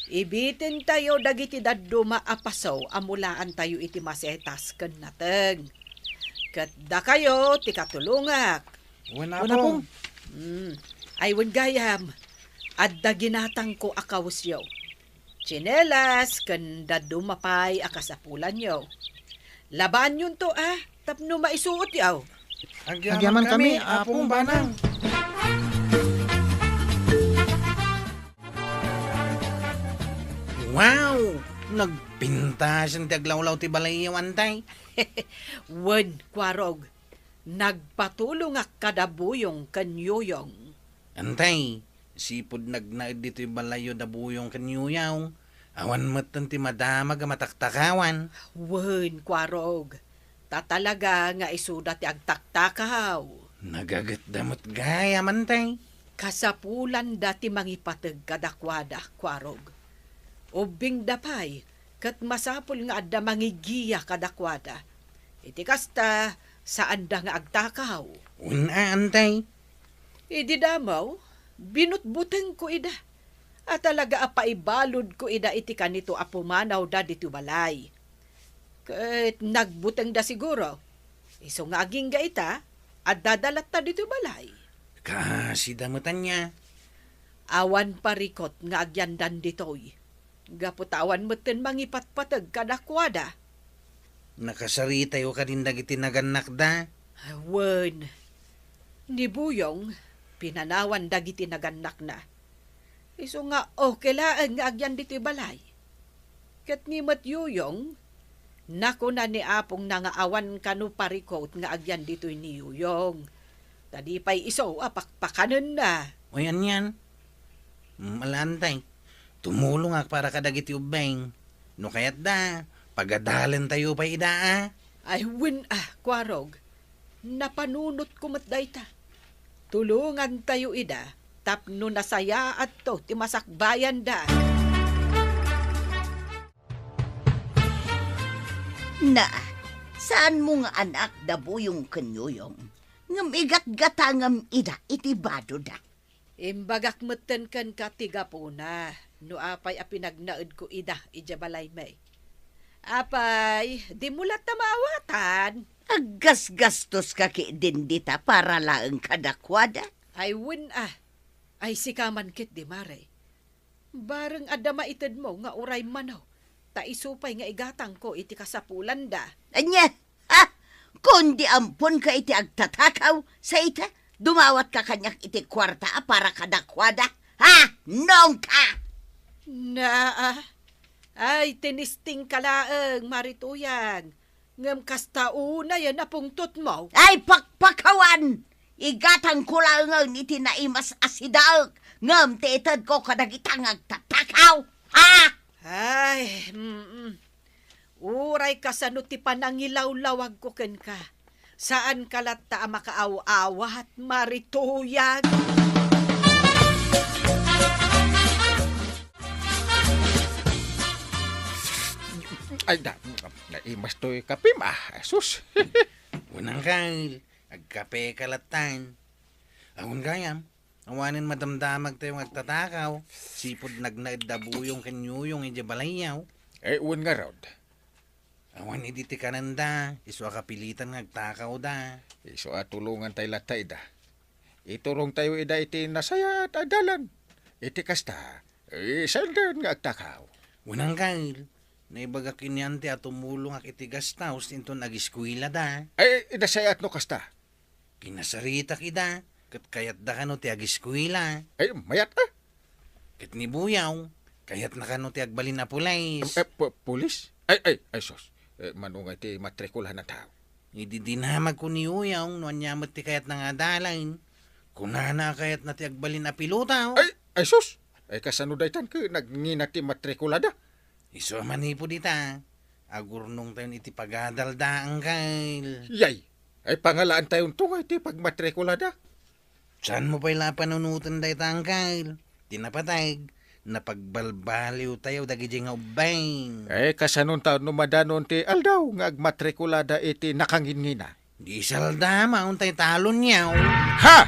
Ibitentayo dagiti dadduma a paso a mulaantayo iti masetas ken nateng. Ket dakayo ti katulongak. Wen, Apong. Hmm. Ay, wen gayam, adda ginatangko a kawesyo. Tsinelas ken dadduma pay a kasapulanyo. Labaanyonto a tapno maisuotyo. Agyaman kami, Apong Banang. Wow! Nagpintasen ti aglawlaw ti balayyo, Antay. Wen, Kuarog. Nagpatulongak kada Buyong ken Yuyong. Antay, sipud nagnaed ditoy balayyo da Buyong ken Yuyong, awan metten ti madamag a mataktakawan. Wen, Kuarog, ta talaga nga isuda ti agtaktakaw. Nagagetda met gayam, Antay. Kasapulanda ti mangipateg kadakuada, Kuarog. Ubbingda pay, ket masapul nga adda mangigiya kadakuada. Iti kasta, saanda nga agtakaw. Wen a, Antay. Idi damo, binutbutengko ida. A talaga a paibaludko ida iti kanito a pumanawda ditoy balay. Ket nagbutengda siguro. Isu nga agingga ita, adda da latta ditoy balay. Kaasida met ania? Awan parikut nga agyandan ditoy. Gapu ta awan metten mangipatpateg kadakuada. Nakasaritayo kadin dagiti nagannakda? Wen. Ni Buyong, pinanawan dagiti nagannakna. Isu nga okay laeng nga agyan ditoy balay. Ket ni met Yuyong, nakuna ni apongna nga awan kano parikut nga agyan ditoy ni Yuyong. Ta di pay isu a pakpakanenna. Oy, anian? Mm, ala, Antay. Tumulongak para kadagiti ubbing. No kayatda, pagadalentayo pay ida, a? Ay, wen, a, Kuarog. Napanunotko met dayta. Tulongantayo ida tapno nasayaatto ti masakbayanda. Na, saanmo nga anak da Buyong ken Yuyong, ngem igatgatangam ida iti badoda. Imbagak metten kenka ti gapuna no apay a pinagnaedko ida idiay balaymi. Apay, dimo latta maawatan? Aggasgastoska ketdin dita para laeng kadakuada? Ay, wen a. Ay, sika man ketdi, Mare. Bareng adda maitedmo nga uray mano, ta isu pay nga igatangko iti kasapulanda. Ania? Ha? Kundi amponka iti agtatakaw, sa ita, dumawatka kaniak iti kuarta a para kadakuada? Ha? Nongka? Naa, ay, tinistingka laeng, Mare Tuyang. Ngem kasta unayen a pungtotmo. Ay, pakpakawan! Igatangko laengen iti naimas a sidaek, ngem ti itedko kadagita nga agtatakaw. Ha? Ay, mm. Uray kasano ti panangilawlawagko kenka. Saanka latta a makaaw-awat, marituyag? Ay, da, naimas toy kapim, ah, sus. Unang kail, agkapeka lattan. Awan gayam, awanen madamdamag tayo nga agtatakaw, sipud nagnaed da buyong ken yoyong idiay balayyaw. Eh, wen ngarud. Awan idi ti kanenda, isu a kapilitan nga agtakawda. Isu a tulongan tay latta ida. Iturong tayo ida iti nasayaat a dalan. Iti kasta, eh, saandan nga agtakaw. Unang kail, naibagak inian ti a tumulongak iti gastaus inton agiskuelada. Ay, ida sayaat no kasta. Kinasaritak ida, ket kayatda kano ti agiskuela. Ay, mayat, ah. Ket ni Buyaw, kayatna kano ti agbalin a pulis. Eh, pu-, pulis? Ay, ay, ay, sus. Eh, mano nga iti matrikulana taw? Idi dinamagko ni Uyaw no ania met ti kayatna nga adalan, kunana a kayatna ti agbalin a pilota. Ay, ay, sus. Ay, kasano daytan ket nagngina ti matrikulada? Isu a manipud ita, agurnongtayon iti pagadalda, Angkel. Yay! Ay, pangalaantayon to nga iti pagmatrikulada. Saanmo pay la a panunoten dayta, Angkel? Ti napateg, napagbalbaliwtayo dagiti nga ubbing. Ay, kasanontayon no madanon ti aldaw nga agmatrikulada iti nakangingina? Di saldama, untay talonyaw. Ha?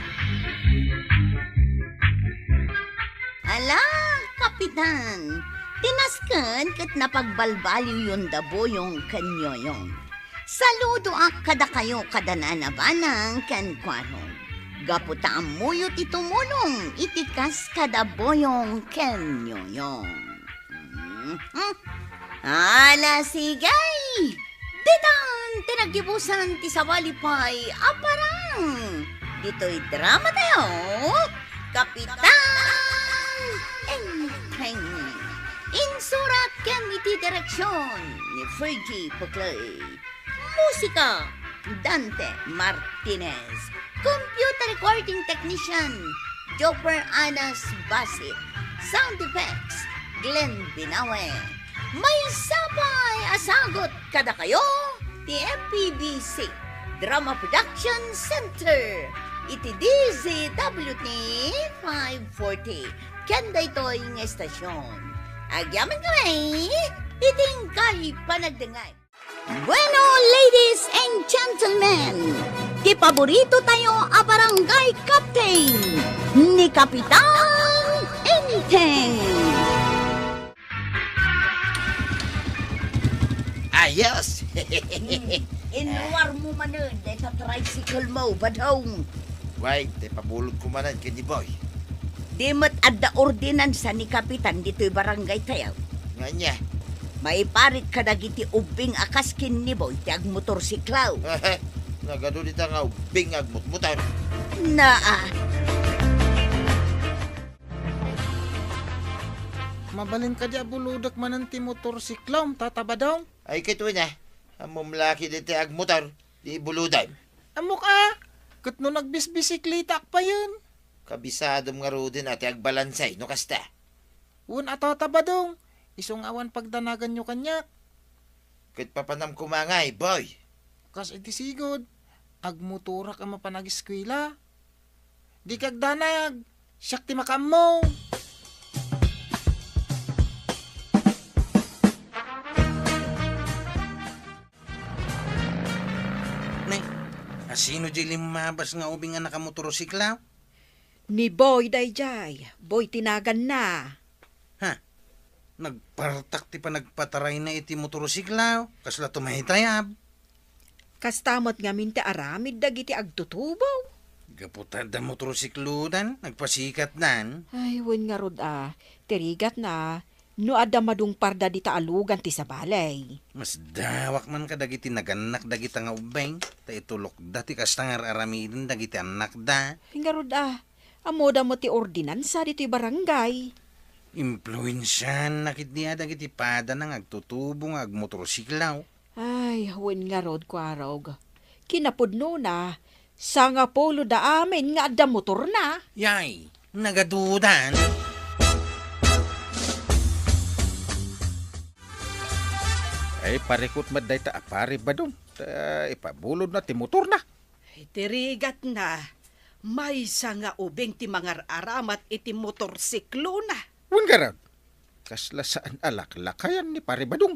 Ala, Kapitan, ti nasken ket napagbalbaliwyon da Boyong ken Yoyong. Saludoak kadakayo kada nanabanang ken kuarog. Gapu ta ammoyo ti tumulong iti kas kada Boyong ken Yoyong. Mhm. Ala, sige! Ditan ti naggibusan ti sabali pay a parang ditoy drama tayo, Kapitan Enteng. Insurat ken iti direksyon ni Fergie Puclay. Musika, Dante Martinez. Computer recording technician, Joper Anas Basit. Sound effects, Glenn Binawe. Maysa pay a sagut kadakayo ti M P B C Drama Production Center iti D Z W T five forty. Ken daytoy nga estasyon, agyamankami iti inkay panagdengngeg. Bueno, ladies and gentlemen, ti paborito tayo a barangay captain, ni Kapitan Enteng. Ayos! Inruar mo manen dayta tricycle mo, Badong. Wait, ti pabulod ko manen ken ni Boy. Di met adda ordinansa ni Kapitan ditoy barangay tayo. Nga ania? Maiparit kadagiti ubbing a kas ken ni Boy ti agmotorsiklaw. Nagadu dita nga ubbing nga agmutmotor. Naa. Mabalin kadi a bulodek manen ti motorsiklaw, Tata Badong? Ay, ket wen a. Ammom la ket dita agmotor, di ibulodem. Ammok a, ket no nagbisbisiklitaak payen. Kabisadom ngaruden a ti agbalanse no kasta. Wen a, Tata Badong, isu nga awan pagdanaganyo kaniak. Ket papanam koma ngay, Boy? Kas iti sigud, agmotorak a mapan agiskuela. Dika agdanag, siak ti makaammo. Ne, asino diay limmabas nga ubing a nakamotorsiklaw? Ni Boy daydiay, Boy ti naganna. Ha? Nagpartak ti panagpatarayna iti motorsiklaw, kasla tumaytayab. Kasta met ngamin ti aramid dagiti agtutubo. Gapu ta adda motorsiklodan, nagpasikatdan. Ay, wen ngarud a, ti rigatna, no adda madungparda dita a lugan ti sabali. Masdawak man kadagiti nagannak dagita nga ubbing, ta itulokda ti kasta nga ar-aramiden dagiti annakda. Ay, ngarud a, ammoda met ti ordinansa ditoy barangay. Impluensiaanna ketdi a dagiti padana nga agtutubo nga agmotorsiklaw. Ay, wen ngarud, kuarog. Kinapudnona, sangapuloda amin nga adda motorna. Yay, nagadudan. Ay, parikut met dayta a pari, Badong. ta ipabulodna ti motorna. Iti rigatna, maysa nga ubing ti mangar-aramat iti motorsiklona. Wen ngarud, kasla saan a laklakayan ni Pare Badong.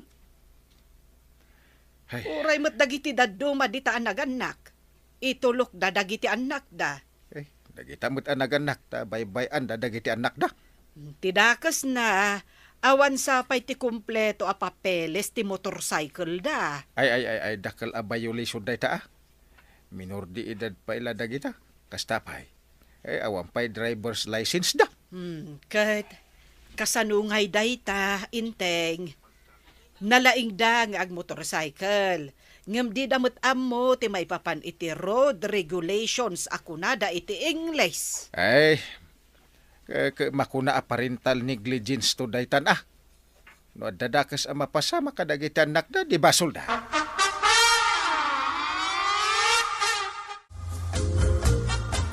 Ay. Uray met dagiti dadduma dita a nagannak, itulokda dagiti annakda. Eh, dagita met a nagannak ta baybay-anda dagiti annakda. Ti dakesna, awan sa pay ti kompleto a papeles ti motorcycle da. Ay, ay, ay, ay, dakkel a violation dayta, ah. Minor de edad pay la dagita. Kasta pay. Eh, awan pay driver's license da. Hmm, ket kasano ngay dayta, Inteng? Nalaingda nga agmotorcycle, ngem dida met ammo ti maipapan iti road regulations a kunada iti Ingles. Ay, ke-, ke-, makuna a parental negligence to daytan, ah. No adda dakes a mapasamak kadagiti annakda, di basolda.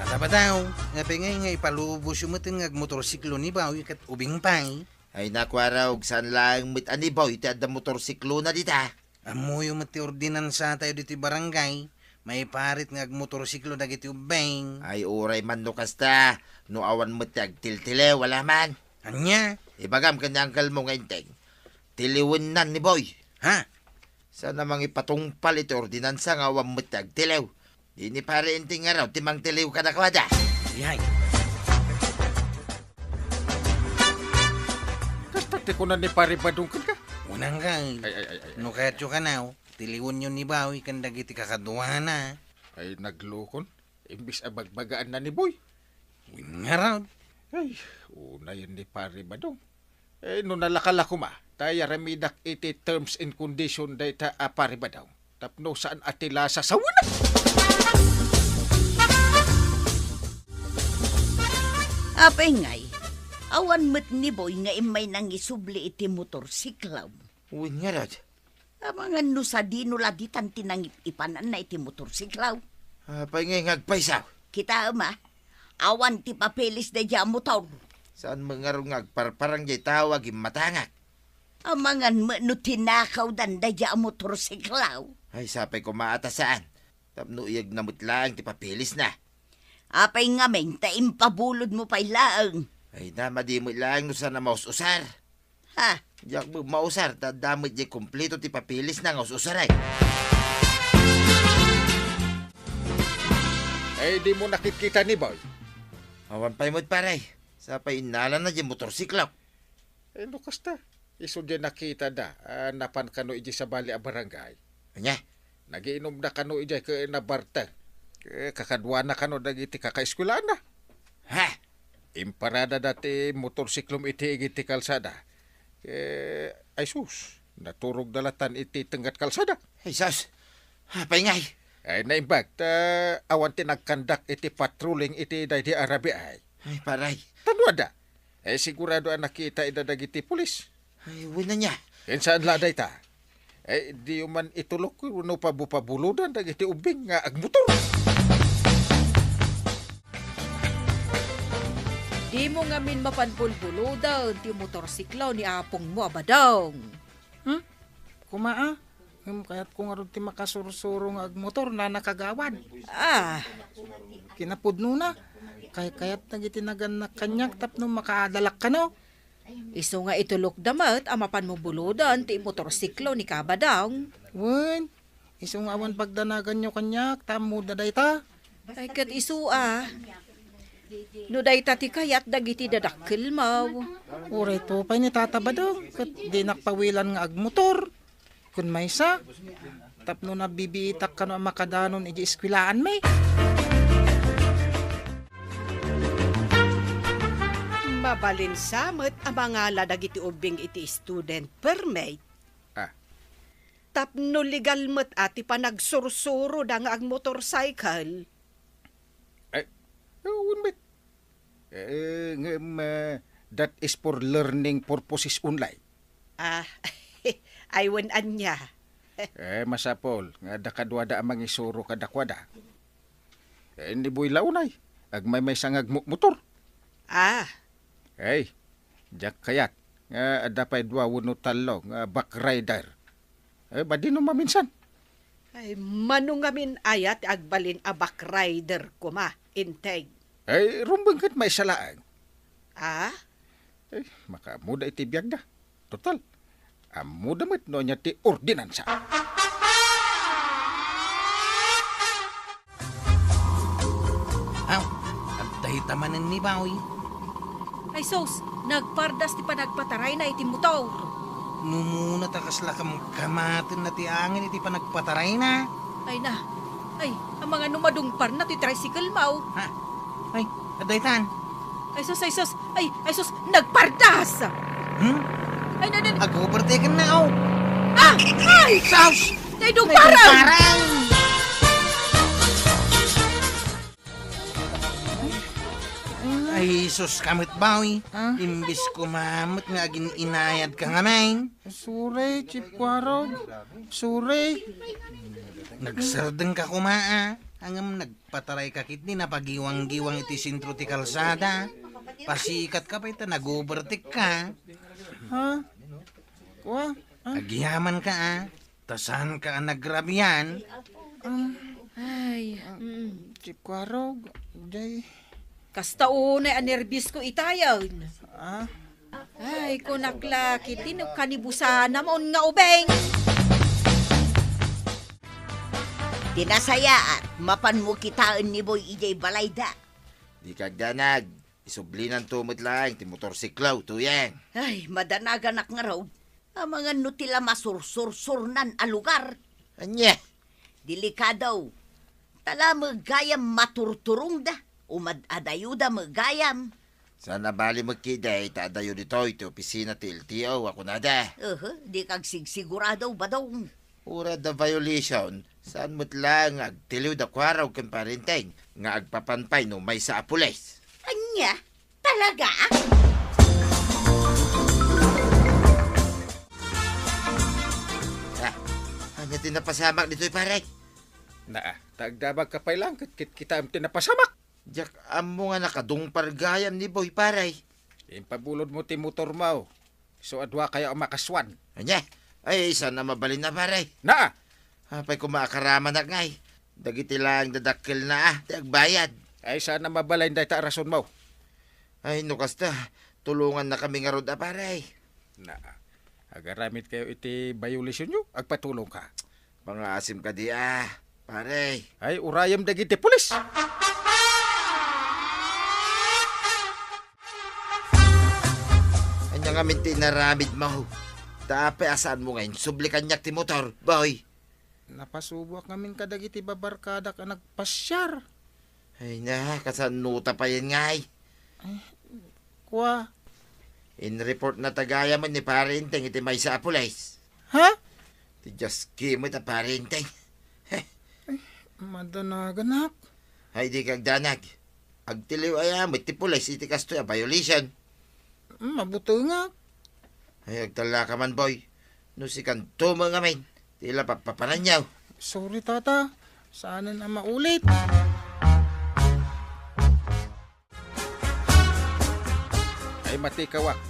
Tata Badong, apay ngay nga ipalubosyo met nga agmotorsiklo ni Bawi ket ubing pay? Ay, naku, Arog, saan laeng met a ni Boy ti adda motorsiklona dita? Ammoyo met ti ordinansatayo ditoy barangay, maiparit nga agmotorsiklo dagiti ubbing. Ay, uray man no kasta, no awan met ti agtiltiliw, ala man. Ania? Ibagam ken ni uncle mo nga Inteng, tiliwennan ni Boy. Ha? Saan a mangipatungpal iti ordinansa nga awan met ti agtiliw? Di ni Pare Inteng ngarud ti mangtiliw kadakuada. Yay. Kasta ti kuna ni Pare Badong kenka? Unang kay. Ay, ay, ay, ay, ay. No kayatyo kanaw, tiliwenyo ni Bawi ken dagiti kakaduana. Ay, naglukon. Imbis a bagbagaanna ni Boy. Wen ngarud. Ay, unayen ni Pare Badong. Eh, no nalaka la koma, ta yaramidak iti terms and condition dayta a Pare Badong. Tapno saan a ti lasa sawen. Apay ngay, awan met ni Boy nga immay nangisubli iti motorsiklo. Wen ngarud. Amangan no sadino la ditan ti nangip-ipananna iti motorsiklaw. Apay ngay nga agpaysaw? Kitaem a, awan ti papeles daydiay a motor. Saan met ngarud nga agparparang diay tao a gimmatangak? Amangan met no tinakawdan daydiay a motorsiklaw. Ay, sapay koma a ta saan. Tapno iyegna met laeng ti papelesna. Apay ngamin ta impabulodmo pay laeng? Ay, na, madi met laeng no saan a maus-usar. Ha? Diak met mausar ta adda met diay kompleto ti papelesna nga us-usaray. Ay, dimo nakitkita ni Boy? Awan pay met, pare. Sapay innalana diay motorsiklo. Ay, no kasta, isu diay nakitada a napan kano idiay sabali a barangay. Ania? Nagiinumda kano idiay ket nabartek. Ket kakaduana kano dagiti kakaeskuelaanna. Ha? Imparadada ti motorsiklom iti igid ti kalsada. Ket, ay sus, naturogda latan iti tengngad kalsada. Ay sus, apay ngay? Ay, naimbag ta awan ti nagkandak iti patrolling iti daydi a rabii ay. Ay, paray. Tadua da. Eh, sigurado a nakita ida dagiti pulis. Ay, wen ania? Ken saan la dayta? Eh, diyo man itulok no pabupabulodan dagiti ubbing nga agmotor. Dimo ngamin mapan bulbulodan ti motorsiklo ni apongmo a Badong. Hmm? Kuma a? Ngem kayatko ngarud ti makasursuro nga agmotor, nana Kagawad. Ah. Kinapudnona, kaykayat dagiti nagannak kaniak tapno makaadalak kano. Isu nga itulokda met a mapanmo buloden ti motorsiklo ni Kabadong. Wen, isu nga awan pagdanaganyo kaniak, ta ammoda dayta. Ay, ket isu a. No dayta ti kayat dagiti dadakkelmo. Uray to pay ni Tata Badong, ket dinak pawilan nga agmotor. Kun maysa, tapno nabibiitak kano a makadanon idiay eskuelaanmi. Mabalin sa met a mangala dagiti ubbing iti student permit. Ah. Tapno legal met a ti panagsursuroda nga agmotorcycle. Ay, wen met. Eh, ngem, ah, that is for learning purposes only. Ah, ay wen ania. Eh, masapul nga adda kaduada a mangisuro kadakuada. Eh, ni Boy la unay, agmaymaysa nga agmomotor. Ah. Ay, diak kayat nga adda pay dua wenno tallo nga backrider. Eh, badino maminsan? Ay, mano ngamin aya ti agbalin a backrider koma, Integ? Ay, rumbeng ket maysa laeng. Ah? Ay, makaammoda iti biagda. Total, ammoda met no ania ti ordinansa. Aw, adda ita manen ni Bawi. Ay sus, nagpardas ti panagpatarayna iti motor. Numuna ta kasla kamkamatenna ti angin iti panagpatarayna. Ay na, ay, amangan no madungparna ti tricycle mo. Ha? Ay, adda itan. Ay sus, ay sus, ay, ay sus, nagpardas! Hmm? Ay, na, na, Ag-overtake na, oh. Ah! Ay! Sus! Naidungparan! Naidungparan! Ay, sus ka met, Bawi. Ah? Imbis koma met nga agin-inayad ka ngamin. Sorry, Chief Kwarog. Sorry. Nagsardeng ka koma, ah. Ngem nagpataray ka ketdi, napagiwang-giwang iti sentro ti kalsada. Pasikat ka pay ta nag-overtake ka. Ha? Kua? Ah? Agyaman ka, ah. Ta saan ka a nagrabian? Ah, Ay, ah, mm. Chief Kwarog, jay. Kasta unay a nerbios ko itayen. Ah? Ay, kunak la, kiti no kanibusanam on nga ubing. Ti nasayaat, mapanmo kitaen ni Boy idiay balayda. Dika agdanag, isublinanto met laeng ti motorsiklo, Tuyeng. Ay, madanaganak ngarud. Amangan no ti la masursursurnan a lugar. Ania? Delikado. Ta la met gayam maturturongda, o mad-adayoda met gayam. Saan a bali met ketdi ta adayo ditoy ti opisina ti L T O a kunada. Uhu, dika agsigsigurado, Badong. Uray adda violation, saan met laeng nga agtiliw da Kwarog ken Parinteng nga agpapan pay no maysa a pulis. Ania? Talaga? Ah, ania ti napasamak ditoy, pare? Naa, ta agdamag ka pay laeng ket kitkitaem ti napasamak. Diak ammo nga nakadungpar gayam ni Boy, pare. Impabulodmo ti motormo. So, a duakayo a makasuan. Ania? Ay, saan a mabalin a, pare. Naa! Apay koma a karamanak ngay. Dagiti laeng dadakkelna a ti agbayad. Ay, saan a mabalin dayta a rasonmo. Ay, no kasta, tulongannakami ngarud a, pare. Naa. Agaramidkayo iti violationyo, agpatulongka. Pangaasim kadi a, pare. Ay, urayem dagiti pulis. Ania ngamin ti inaramidmo? Ta apay a saanmo nga insubli kaniak ti motor, Boy? Napasuboak ngamin kadagiti babarkadak a nagpasiar. Ay na, kasano ta payen ngay? Ay, kua. In-report na ta gayam ni Pare Enteng iti maysa a pulis. Ha? Ti Dios ki met a Pare Enteng. Heh. Ay, madanaganak. Ay, dika agdanag. Agtiliw aya met ti pulis iti kastoy a violation. Mm, mabutengak. Ay, agtallaka man, Boy. No sikanto met ngamin, ti la papapananyo. Sorry, Tata. Saanen a maulit. Ay, matikawak.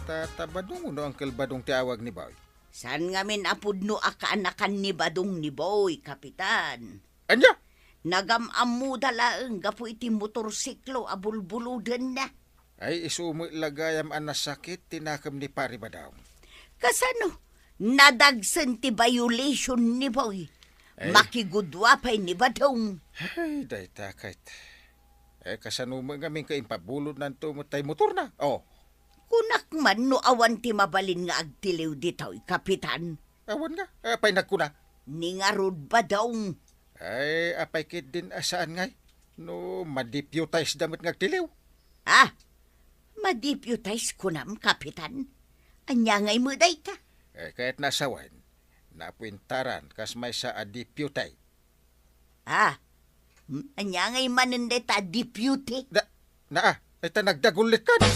Tata Badong wenno Uncle Badong ti awag ni Boy? Saan ngamin a pudno a kaanakan ni Badong ni Boy, Kapitan. Ania? Nagam-ammoda laeng gapu iti motorsiklo a bulbulodenna. Ay, isu met la gayam a nasakit ti nakem ni Pari Badong. Kasano? Nadagsen ti violation ni Boy. Ay. Makigudua pay ni Badong. Ay, dayta ket. Eh, kasano met ngamin nga impabulodnanto met tay motorna? Oh. Kunak man no awan ti mabalin nga agtiliw ditoy, Kapitan. Awan nga. Apay nagkuna? Ni ngarud, Badong. Ay, apay ketdin a saan ngay? No ma-deputize da met nga agtiliw. Ah, ma-deputize kunam, Kapitan? Ania ngay met dayta? Eh, kayatna a sawen, napuentaran kas maysa a deputy. Ah, hmm, ania ngay manen dayta a deputy? Da, naa, ay ta nagdagullit kan.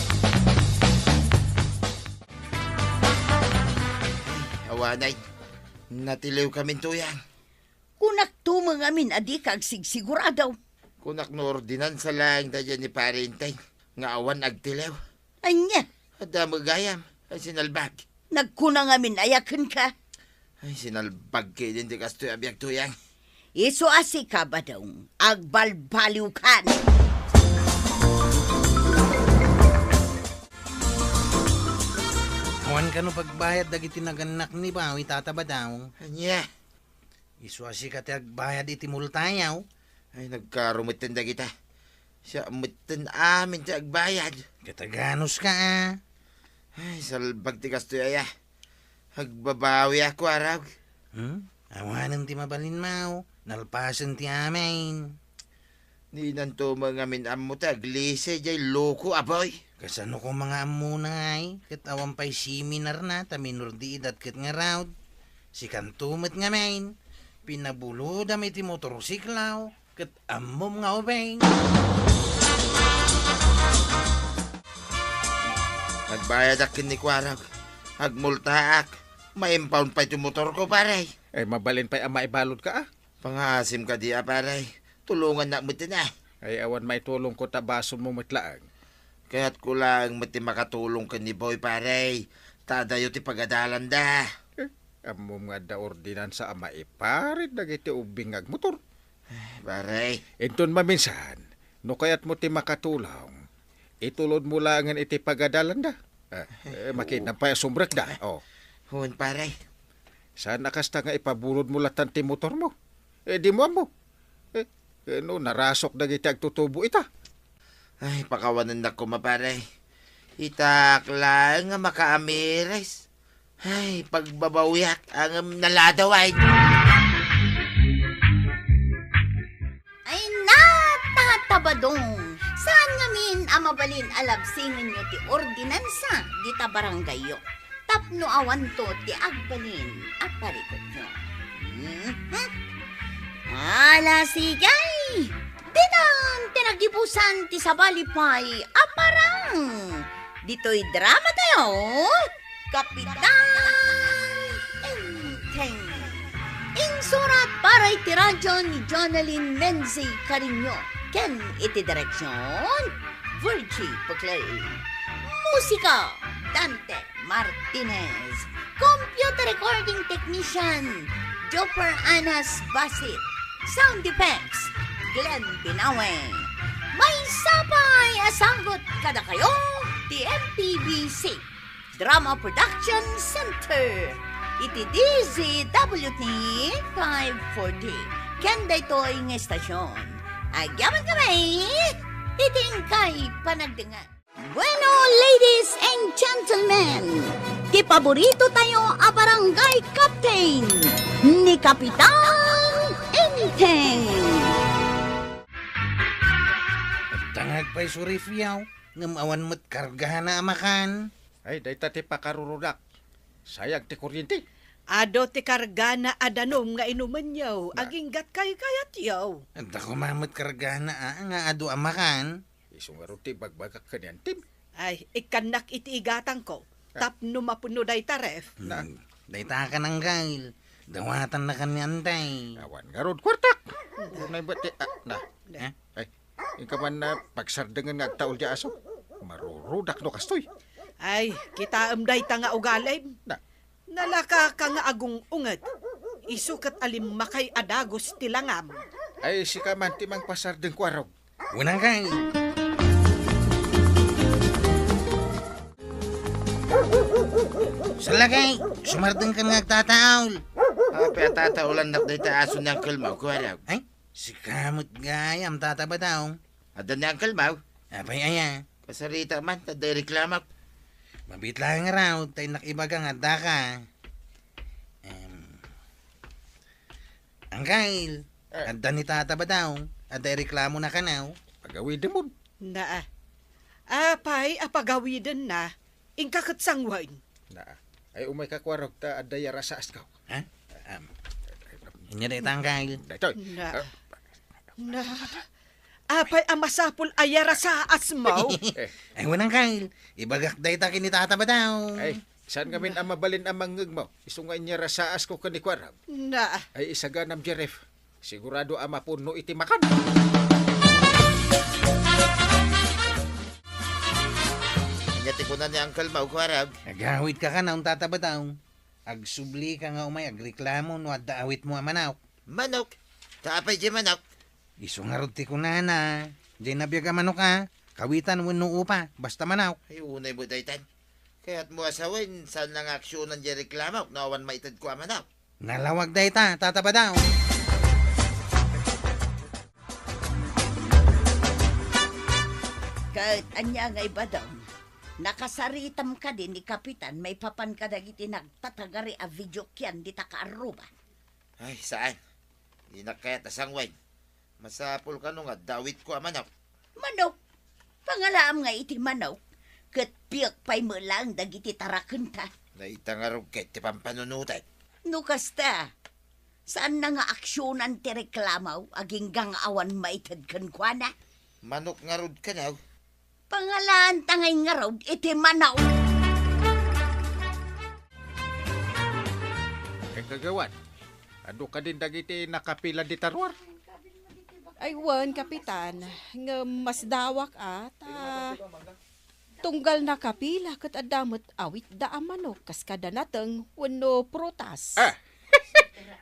Awanay, natiliw kamin, Tuyang. Kunakto met ngamin a dika agsigsigurado. Kunak no ordinansa laeng daydiay ni Pare Enteng nga awan agtiliw. Ania? Adda met gayam a sinalbag. Nagkuna ngamin aya kenka? Ay, sinalbag ketdin ti kastoy a biag, Tuyang. Isu a sika, Badong, agbalbaliwkan. Awan kano pagbayad dagiti nagannak ni Bawi, Tata Badong. Ania? Isu a sika ti agbayad iti multayo. Ay, nagkarumetten dagita. Siak metten amin ti agbayad. Kataganos ka, a. Ay, salbag ti kastoy aya. Agbabawiak, Warag. Hmm? Awanen ti mabalin, Maw. Nalpasen ti amin. Dinanto met ngamin ammo ti aglisi jay loko a boy. Kasano ko nga ammona ngay, ket awan pay seminarna ta minor de edad ket ngarud. Sikanto met ngamin, pinabulodam iti motorsiklaw, ket ammom nga ubing. Nagbayadak ken ni Kuarag. Agmultaak. Ma-impound pay ti motorko, pare. Ay, mabalin pay a maibalud ka, a. Pangaasim kadi a, pare. Tulongannak met ina. Ay, awan maitulongko ta basonmo met laeng. Kayatko laeng met ti makatulong ken ni Boy, pare. Ta adayo ti pagadalanda. Eh, ammom nga adda ordinansa a maiparit dagiti ubbing nga agmotor. Eh, pare. Inton maminsan, no kayatmo ti makatulong, itulodmo laengen iti pagadalanda. Ah, eh, makitam pay a sumrekda. Oh. Wen, pare. Saan a kasta nga ipabulodmo latan ti motormo? Eh, dimo ammo. Eh, eh, no, narasok dagiti agtutubo ita. Ay, pakawanennak koma, pare. Itaak laeng nga makaamiris. Ay, pagbabawiak, ngem naladaw ay. Ay, na, Tata Badong! Saan ngamin a mabalin a labsingenyo ti ordinansa dita barangayyo tapno awanto ti agbalin a parikutyo? Mhm. Ala, sige! Ditan ti nagibusan ti sabali pay a parang ditoy drama tayo, Kapitan Enteng. Insurat para iti radyo ni Jonalyn Menzi Cariño ken iti direksyon, Virgie Puclay. Musika, Dante Martinez. Computer recording technician, Joper Anas Basit. Sound effects, Glenn Binawe. Maysa pay a sagut kadakayo ti M P B C Drama Production Center iti D Z W T five forty. Ken daytoy nga istasyon, agyaman kami iti inkay panagdengngeg. Bueno, ladies and gentlemen, ti paborito tayo a barangay captain, ni Kapitan Enteng. Agtangag pay su ref, yaw, ngem awan met kargana a makan. Ay, dayta ti pakarurudak. Sayang ti kuryente. Adu ti kargana a danum nga inumenyo, na- aginggat kaykayatyo. Adda koma met kargana a, nga adu a makan. Isu ngarud ti ibagbagak ken ni Antim. Ay, ikkannak iti igatangko, ah, tapno mapuno dayta ref. Na. Hmm. Dayta kan, Anggail. Dawatannakan ni Antay. Awan ngarud kuartak. Unay met ti, ah, na. Na. Eh? Ay, inka man a pagsardengen nga agtaul ti aso. Marurudak no kastoy. Ay, kitaem dayta nga ugalim. Na. Nalakaka nga agung-unget. Isu ket a limmakay a dagus ti langam. Ay, sika man ti mangpasardeng, Kuarog. Unang kay. Salakay, sumardengkan nga agtataul. Apay a tataulannak dayta aso ni Uncle Mau, Kuarog? Ay, sika met gayam, Tata Badong. Adda ni Uncle Mau? Apay aya? Kasarita man, ta adda ireklamak. Mabiit laeng ngarud, ta innak ibaga nga addaka. Em, Anggail, eh, adda ni Tata Badong, adda ireklamona kano. Pagawidemon. Naa. Apay a pagawidenna, inka ket sanguen. Naa. Ay, umayka, Kuarog, ta adda yarasaas ko. Ha? Am. Inya dayta, Anggail. Daytoy. Naa. Ah. Naa. Apay a masapul a yarasaasmo? Eh. Ay, wen, Anggail. Ibagak dayta ken ni Tata Badong. Ay, saan ngamin a mabalin a mangngegmo? Isu nga inyarasaas ko ken ni Kuarog. Na. Ay, isaganam, Jeref. Sigurado a mapuno iti makan. Ania ti kuna ni Uncle Mau, Kuarog? Agawidka kano, Tata Badong. Agsublika nga umay agreklamo no adda awitmo a manok. Manok? Ta apay diay manok? Isu ngarud ti kunana. Diay nabiag a manok a, kawitan wenno upa, basta manok. Ay, unay met daytan. Kayatmo a sawen, saanna nga aksionan diay reklamok no awan maitedko a manok? Nalawag dayta, Tata Badaw. Ket ania ngay, Badong? Nakasaritam kadi ni Kapitan maipapan kadagiti nagtatagari a video kian dita kaarruba? Ay, saan. Dinak kayat a sanguen. Masapul kano nga adda awitko a manok. Manok? Pangalaam nga iti manok, ket piek pay met laeng dagiti tarakenta. Dayta ngarud ket ti pampanunotek. No kasta, saanna nga aksionan ti reklamo agingga nga awan maited kenkuana? Manok ngarud kano? Pangalaanta ngay ngarud iti manok. Kagawad, adu kadin dagiti nakapila dita ruar? Ay, wen, Kapitan, ngem masdawak a, ta tunggal nakapila ket adda met awitda a manok kas kada nateng wenno prutas. Ah!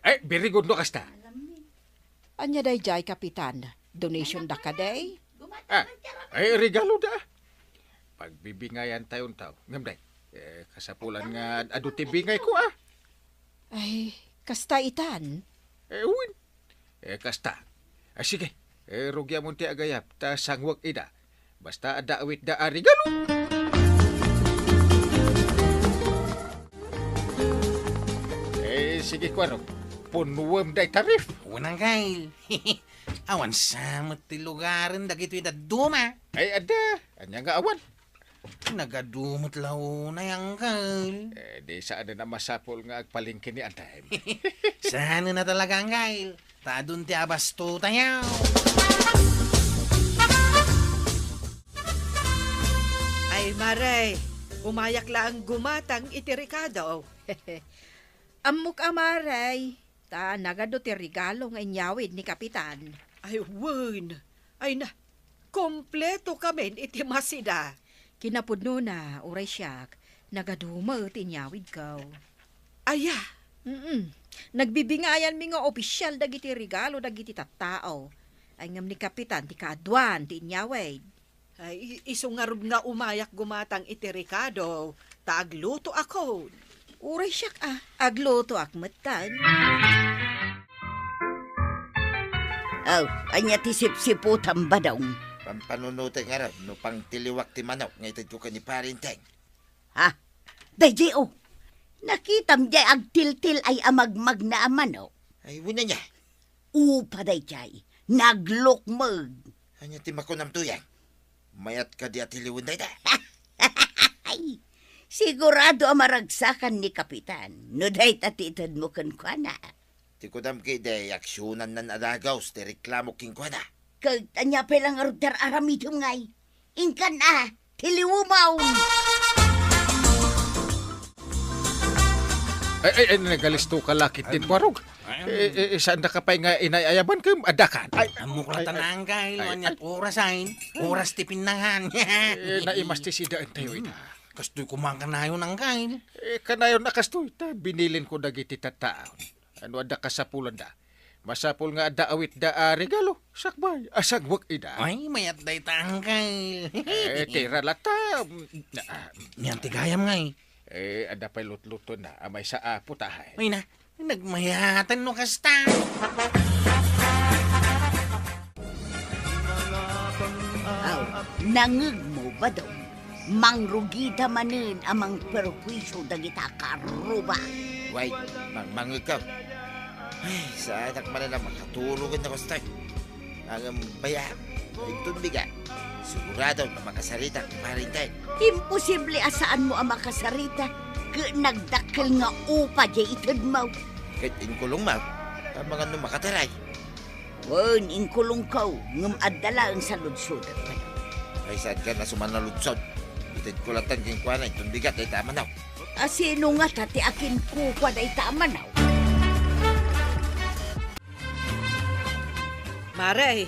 Ay, very good no kasta. Ania daydiay, Kapitan? Donation da kadi? Ah, ay, regalo da. Pagbibingayan tayo tao. Ngem day, eh, kasapulan nga adu ti bingay ko, ah. Ay, kasta itan? Eh, wen. Eh, kasta. Ah, sige. Eh, rugiamon ti agayap, ta sangwek ida. Basta adda awit da a regalo. Eh, sige, kuano. Punuem day tarif. Unang kail. Awan sa met ti lugaren dagitoy dadduma. Ay, adda. Ania nga awan? Nagadu met la unay, Angkel. Eh, di saan a masapul nga agpalengke ni Antay. Saan na talaga, Angkel? Ta adun ti abasto tayo. Ay, Mare, umayak laeng gumatang iti rekado. Ammok a, Mare, ta nagadu ti regalo nga inyawid ni Kapitan. Ay, wen. Ay na, kompleto kamin iti masida. Kinapudnona, uray siak, nagadu met ti inyawidko. Aya? Mm-mm. Nagbibingayanmi nga opisial dagiti regalo dagiti tattao. Ay, ngem ni Kapitan ti kaaduan ti inyawid. Ay, i-, isu ngarud nga umayak gumatang iti rekado, ta aglutoakon. Uray siak a, aglutoak metten. Aw, ania ti sipsiputam, Badong? Pampanunotek ngarud no pangtiliwak ti manok nga itedko ken ni Pare Enteng. Ha? Daydiay, o. Nakitam diay agtiltil ay a magmagna a manok? Ay, wen ania? Upa daydiay, naglukmeg. Ania ti makunam, Tuyang? Mayat kadi a tiliwen dayta? Sigurado a maragsakan ni Kapitan no dayta ti itedmo kenkuana. Ti kunam ketdi, aksionannan a dagus ti reklamo kenkuana. Ket ania pay la ngarud ti ar-aramidem ngay? Inkan a, tiliwem. Ay, ay, ay, nagalisto ka la ket ti tuarog. Ay, ay. Eh, eh, eh, saandaka pay nga inay-ayaban ken addakan? Ay, ammok la ta, Angkel, ay, ania ti oras ay? Oras ti pinnangan. Eh, naimas ti sidaentayo ita. Kastoy koma kanayon, Angkel. Eh, kanayon a kastoy, ta binilinko dagiti tattao. No adda kasapulanda, masapul nga adda awitda a regalo, sakbay a sangwek ida. Ay, mayat dayta, Angkel. Eh, tira latta. Ania ti gayam ngay? Eh, adda pay lutlutona a maysa a putahay. Ay na, nagmayatan no kasta. Aw, nangegmo, Badong. Mangrugita manen a mangperhuisio dagita kaarruba. Way, mangmangegko. Ay, saanak manen a makatulog a kasta. Ngem, bay-am, inton bigat, sigurado nga makasaritak, Pare Enteng. Imposible a saanmo a makasarita ket nagdakkel nga upa diay itedmo. Ket inkulongmo, amangan no makataray. Wen, inkulongko, ngem adda laeng saludsodek. Ay, saankan a sumanaludsod. Itedko latta kenkuana inton bigat dayta a manok. A sino ngata ti akinkukua dayta a manok? Mare,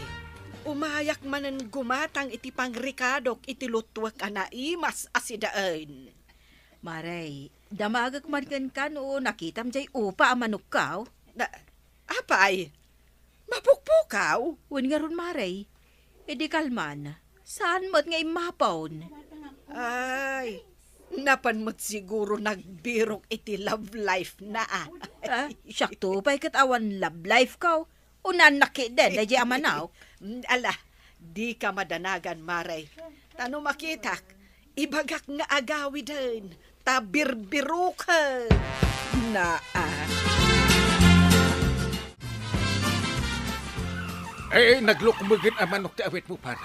umayak manen gumatang iti pangrekadok iti lutuek a naimas a sidaen. Mare, damagek man kenka no nakitam jay upa a manokkaw. Na, apay, mapukpukaw? Wen ngarud, Mare. Idi kalman, saan met nga immapon? Ay, napan met siguro nagbirok iti love life na, ah. Ah, siakto pay ket awan love life kaw. Unan nakiden, daydi a manok. Mm, ala, dika madanagan, Mare. Ta no makitak, ibagak nga agawiden, ta birbiroken. Naa. Eh, naglukmegen a manok ti awitmo, pare.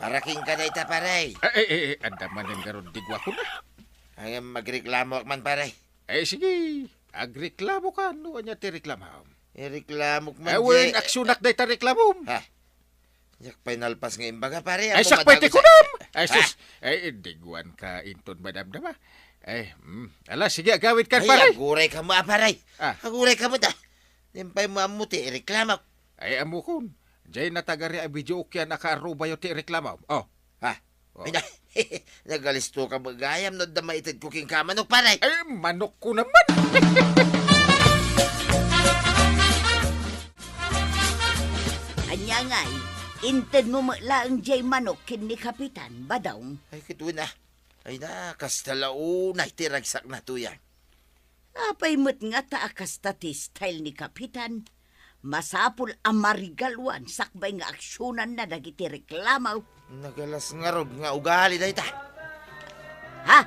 Para kenka dayta, pare. Eh, eh, eh, eh, adda manen ngarud ti guakuna. Ay, agreklamoak man, pare. Eh, sige, agreklamoka no ania ti reklamom. Eh, reklamok man, eh, wen, di- aksionak dayta reklamom. Ha? Diak pay nalpas nga imbaga, pare. Ay, ammom siak pay ti kunam! Ay, sus! Ay, idiguan ka inton madamdama. Ay, mm. Ala, sige, agawid ka, pare. Ay, aguray kamo, ah, pare. Ah. Aguray kamo, da. Diak pay mo ammo ti ireklamok. Ay, ammokon. Jay natagari a video ukyan a kaarrubayo ti ireklamom. Oh. Ha? Oh. Ay, na, nagalisto ka ba gayam no adda maitedko kenka a manok, pare? Ay, manokko naman! Ania ngay, intedmo met laeng jay manok ken ni Kapitan, Badong? Ay, ket wen, ah. Ay na, kasta la unay ti ragsakna, tuya. Apay met ngata a kasta ti style ni Kapitan? Masapul a marigaluan sakbay nga aksionanna dagiti reklamo. Nagalas ngarud nga ugali dayta. Ha?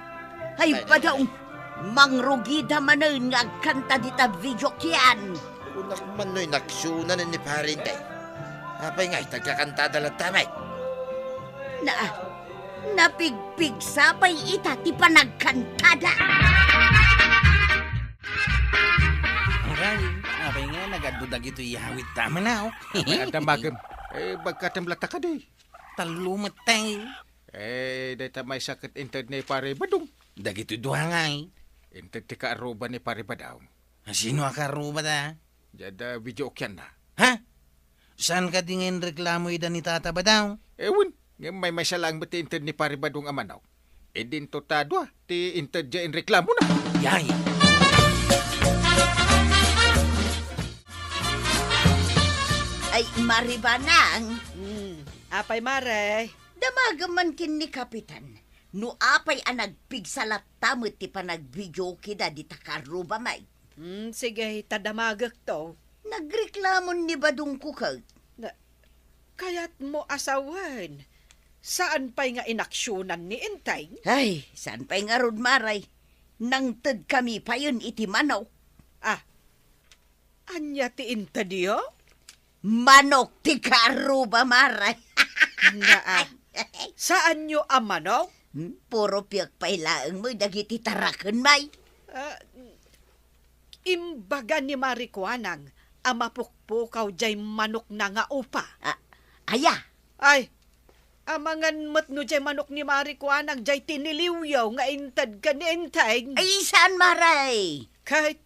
Ay, ay, Badong, ay, mangrugida manen nga agkanta dita video kian. Kunak man no inaksionan ni Pare Inday. Apay ngay, agkakantada latta met? Na, napigpigsa pay ita ti panagkantada. Aray, apay nga, nag-adu dagitoy yawit ta, manok? Ay, adda magem. Eh, bagkatem latta kadi. Tallo met tay. Eh, dayta maysa ket inted ni Pare Badong. Dagitoy dua ngay. Inted ti kaarruba ni Pare Badong. Sino a kaarruba da? Diada video ukyanna. Ha? Saan kadi nga inreklamo ida ni Tata Badong? Eh, wen, ngem maymaysa laeng met ti inted ni Pare Badong a manok. Idinto ta dua ti inted diay inreklamona. Yay! Ay, Mare Banang. Hmm, apay, Mare? Damagem man ken ni Kapitan. No apay a nagpigsa latta met ti panagvideoke da dita kaarrubam ay. Hmm, sige, ta damagekto. Nagreklamon ni Badongko ket. Na, kayatmo a sawen, saan pay nga inaksionan ni Enteng? Ay, saan pay ngarud, Mare? Nangtedkami payen iti manok. Ah, ania ti intedyo? Manok ti kaarruba, Mare. Naa. Saanyo a manok? Hmm, puro piek pay laeng met dagiti taraken, may. Ah, imbaga ni Mare Kuanang a mapukpukaw diay manokna nga upa. Ah, aya? Ay, amangan met no diay manok ni Mare Kuanang diay tiniliwyaw nga inted ken ni Enteng. Ay, saan, Mare? Ket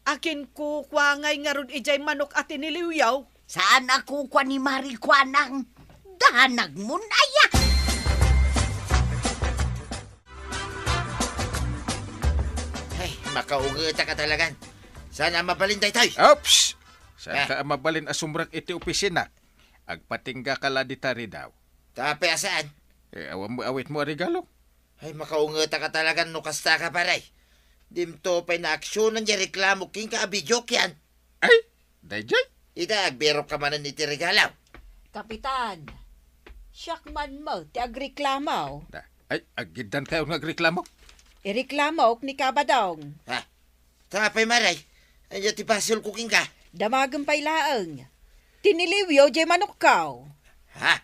Akin kukua ngay ngarud idiay manok a tiniliwyaw? Saan a kukua ni Mare Kuanang? Danagmon aya! Ay, makaungetak a talagan. Saan a mabalin daytoy? Oops! Saan ka a mabalin a sumrek iti opisina? Agpatingga ka la dita ridaw. Tapay a saan? Eh, awan mo awit mo a regalo? Ay, makaungetak a talagan no kasta ka, pare. Dimto pay naaksionan diay reklamo kenka a video kian. Ay, daydiay? Ita, agbirok ka manen iti regalo. Kapitan, siak man mo ti agreklamo. Na, ay, aggiddan kayo nga agreklamo? Ireklamok ni Kabadong. Ha? Tapay, Mare, ania ti basolko kenka? Damagem pay laeng. Tiniliwyo diay manokko. Ha?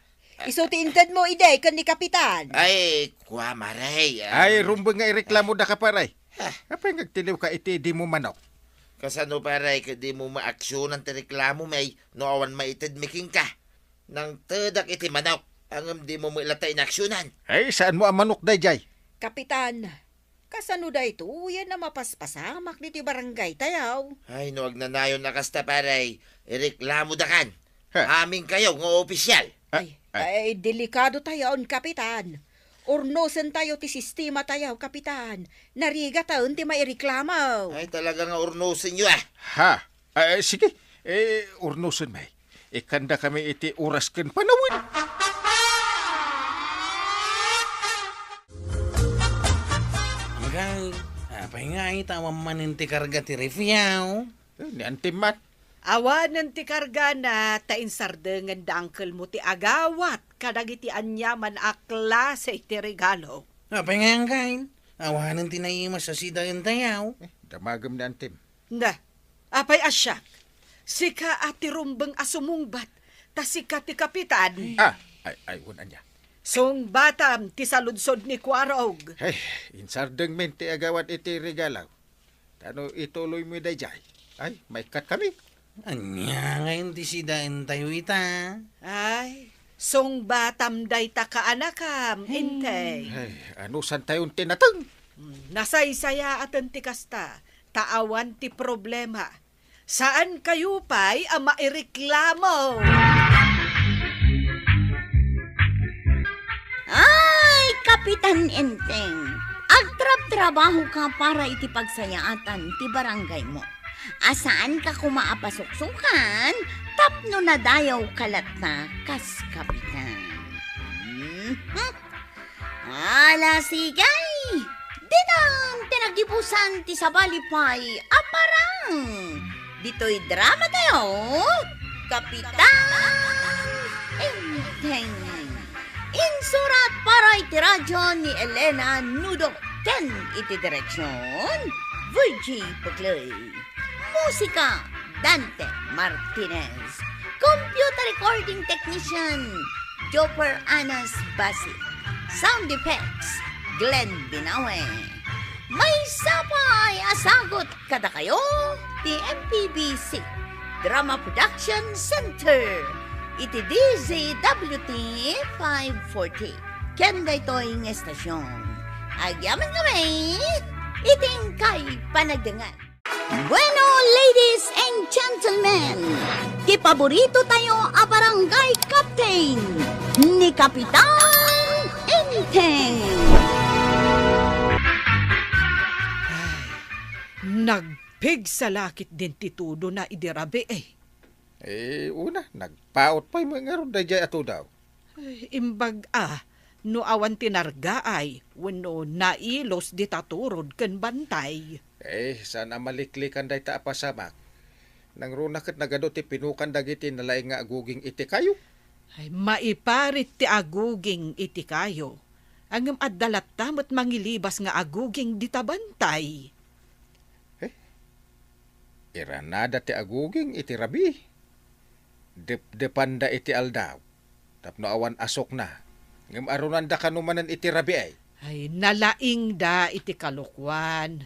Isu ti intedmo idi ken ni Kapitan. Ay, kua, Mare, ah. Ay, rumbeng nga ireklamo daka, pare. Ah. Apay nga agtiliwka iti dimo manok? Kasano, pare, ket dimo maaksionan ti reklamo, may no awan maitedmi kenka? Nangtedak iti manok, ngem dimo met latta inaksionan. Ay, saan mo a manok daydiay? Kapitan, kasano daytoyen a mapaspasamak ditoy barangay tayo? Ay, no agnanayon a kasta, pare, ireklamo dakan. Ha? Amin kayo nga opisyal. Ah, ay, ah. Ay, delikado tayon, Kapitan. Urnosentayo ti sistematayo, Kapitan. Narigatayon ti maireklamo. Ay, talaga nga urnosenyo, ah. Ha? Eh, sige. Eh, urnosen, may. Ikkandakami iti oras ken panawen. Anggal, apay nga ita awan manen ti karga ti refiaw? Eh, ni Antim man. Awanen ti kargana, ta insardengen da uncle mo ti agawat kadagiti aniaman a klase ti regalo. Apay nga, Anggal? Awanen ti naimas a sidaentayo? Eh, damagem ni Antim. Na, apay a siak? Sika a ti rumbeng a sumungbat, ta sika ti kapitan. Ah, ay, ay, wen ania. Sungbatam ti saludsod ni Kuarog. Ay, insardengmin ti agawat iti regalo. Ta no ituloymi daydiay, ay, maikkatkami. Ania ngayon ti sidaentayo ita? Ay, sungbatam dayta kaanakam, Inteng. Ay, anusantayon ti nateng? Hmm, nasaysayaaten ti kasta, ta awan ti problema. Saankayo pay a maireklamo. Ay, Kapitan Enteng, agtrabtrabahoka para iti pagsayaatan ti barangaymo. A saanka koma a pasuksukan tapno nadayawka latta kas kapitan. Mhm. Ala, sige! Ditan ti nagibusan ti sabali pay a parang ditoy dramatayo, Kapitan Enteng. Insurat para iti radyo ni Elena Nudo ken iti direksyon, Virgie Puclay. Musika, Dante Martinez. Computer recording technician, Joper Anas Basi. Sound effects, Glenn Binawe. Maysa pay a sagut kadakayo ti M P B C Drama Production Center iti D Z W T five forty. Ken daytoy nga estasyon, agyamankami iti inkay panagdengngeg. Bueno, ladies and gentlemen, ti paborito tayo a barangay captain, ni Kapitan Enteng. Nagpigsa la ketdin ti tudona idi rabii, eh. Eh, una, nagpaut pay met ngarud daydiay a tudaw. Ay, imbag a, no awan ti nargaay, wenno nailos dita turod ken bantay. Eh, saan a maliklikan dayta a pasamak. Nangruna ket nagadu ti pinukan dagiti nalaing nga aguging iti kayo. Ay, maiparit ti aguging iti kayo. Ngem adda latta met mangilibas nga aguging dita bantay. Eh, iranada ti aguging iti rabii. Depdepanda iti aldaw, tapno awan asukna. Ngem arunanda kano manen iti rabii. Ay, nalaingda iti kalokuan.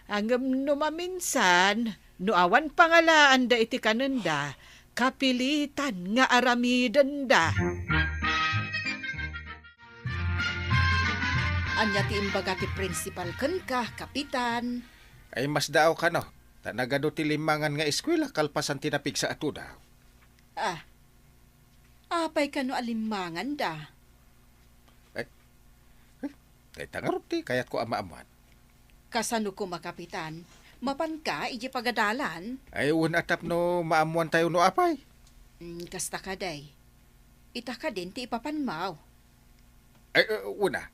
Ngem no maminsan, no awan pangalaanda iti kanenda, kapilitan nga aramidenda. Ania ti imbaga ti principal kenka, Kapitan? Ay, masdaaw kano, ta nagadu ti limmangan nga eskuela kalpasan ti napigsa a tudaw. Ah, apay kano a limmanganda? Ay, ay, dayta ngarud ti kayatko a maammuan. Kasano koma, Kapitan? Mapanka idiay pagadalan? Ay, wen a tapno maammuantayo no apay. Mm, kasta kadi. Ita kadin ti ipapanmaw. Ay, eh, una.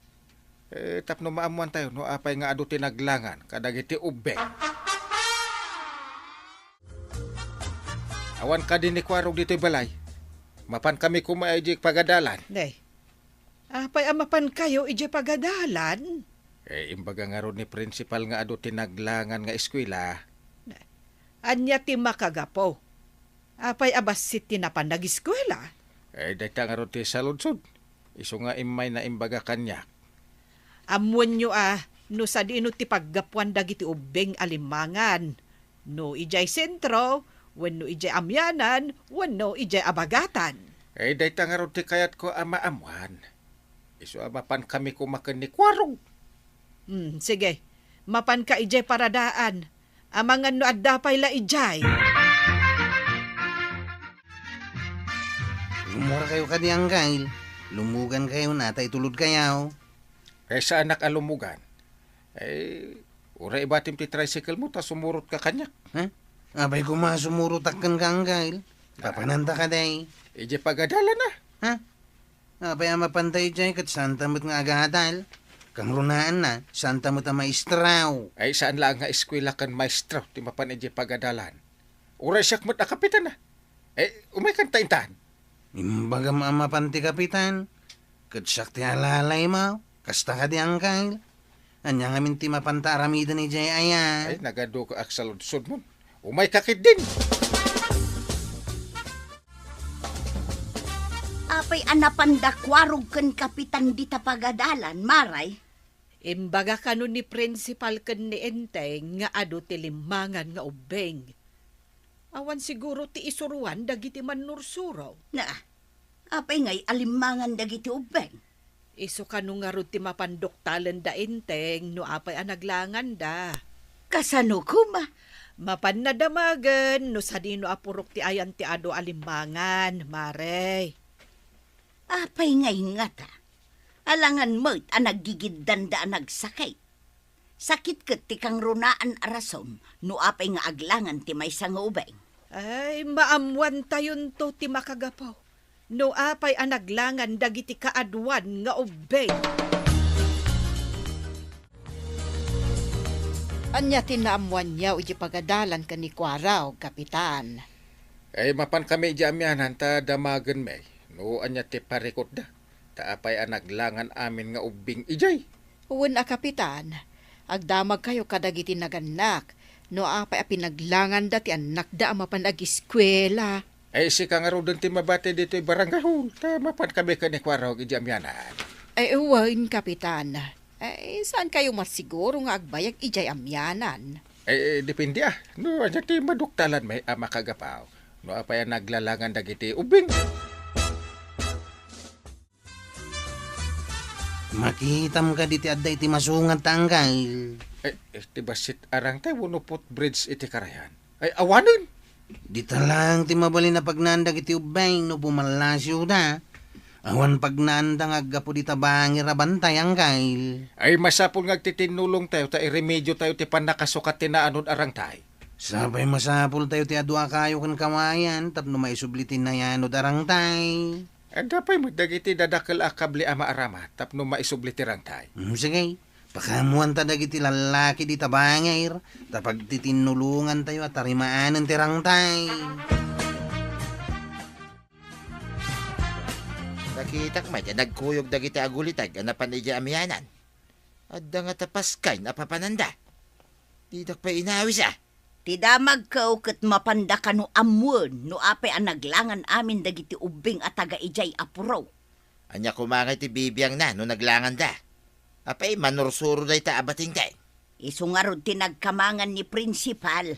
Eh, tapno maammuantayo no apay nga adu ti naglangan kadagiti ubbing. Awan kadi ni Kuarog ditoy balay. Mapankami koma idiay pagadalan. Nay, apay a mapankayo idiay pagadalan? Eh, imbaga ngarud ni principal nga adu ti naglangan nga eskuela. Nay, ania ti makagapu? Apay a bassit ti napan nageskuela? Eh, dayta ngarud ti saludsod. Isu nga immay naimbaga kaniak. Ammoenyo a no sadino ti paggapuan dagiti ubbing a limmangan, no idiay sentro, wenno idiay amianan, wenno idiay abagatan. Eh, dayta ngarud ti kayatko a maammuan. Isu a mapankami koma ken ni Kuarog. Hmm, sige. Mapanka idiay paradaan. Amangan no adda pay la idiay. Rummuarkayo kadi, Anggail. Lummugankayo na ta itulodkayo. Kaysa anak a lumugan. Eh, uray ibatim ti tricycle mo, ta sumurotka kaniak. Ha? Apay koma sumurotak kenka, Angkel? Papananta kadi? Idiay pagadalan, a. Ha? Apay a mapantayo idiay ket saanta met nga agadal? Kangrunaanna, saanta met a maestraw? Ay, saan laeng nga eskuela ken maestro ti mapan idiay pagadalan. Uray siak met a kapitan, a. Eh, umaykan ta intan. Imbagam a mapan ti kapitan, ket siak ti alalaymo. Kasta kadi, Angkel? Ania ngamin ti mapanta aramiden idiay aya? Ay, nagaduko ak sa ludsodmon. Umayka ketdin. Apay a napanda kuarog ken kapitan dita pagadalan, Maray? Imbaga kano ni Principal ken ni Enteng nga adu ti limmangan nga ubbing. Awan siguro ti isuroan dagiti mannursuro. Na, apay ngay a limmangan dagiti ubbing? Isu kano ngarud ti mapan duktalen da Enteng no apay a naglanganda. Kasano koma? Mapanna damagen no sadino a purok ti ayan ti adu a limmangan, Maray. Apay ngay ngata? Alangan met a naggigiddanda a nagsakit. Sakit ket ti kangrunaan a rason no apay nga aglangan ti maysa nga ubing. Ay, maammuantayonto ti makagapu no apay a naglangan dagiti kaaduan nga ubbing. Ania ti naammuanyo iti pagadalan ken ni Kuarog, Kapitan? Ay, mapankami idiay amianan ta damagenmi no ania ti parikutda. Ta apay a naglangan amin nga ubbing idiay? Wen a, Kapitan, agdamagkayo kadagiti nagannak no apay a pinaglanganda ti annakda a mapan agiskuela. Ay, sika ngaruden ti mabati ditoy barangay hall, ta mapankami ken ni Kuarog idiay amianan. Ay, wen, Kapitan. Ay, saankayo masiguro nga agbayag idiay amianan? Ay, depende, a. No, ania ti maduktalanmi a makagapu no apay a naglalangan dagiti ubbing. Makitam kadi ti adda iti masungadta, Angkel? Eh, eh, ti bassit a rangtay wenno footbridge iti karayan? Ay, awanen! Dita laeng ti mabalin a pagnaan dagiti ubbing no pumallasiwda. Awan pagnaanda nga aggapu dita bangir a bantay, Angkel. Ay, masapul nga agtitinnulongtayo ta iremediotayo ti pannakasukat ti naanod a rangtay. Sapay masapultayo ti adu a kayo ken kawayan tapno maisubli ti nayanod a rangtay. Adda pay met dagiti dadakel a kable a maaramat tapno maisubli ti rangtay. Mm, sige. Pakaammoanta dagiti lallaki dita bangir, ta pagtitinnulongantayo a tarimaanen ti rangtay. Nakitak met a nagkuyog dagiti aguliteg a napan idiay amianan. Adda ngata paskayen a papananda. Didak pay inawis, a. Ti damagko ket mapanda kano ammoen no apay a naglangan amin dagiti ubbing a taga idiay a puro. Ania koma ngay ti bibiangna no naglanganda? Apay, manursuro dayta a batingteng? Isu ngarud ti nagkamangan ni Principal.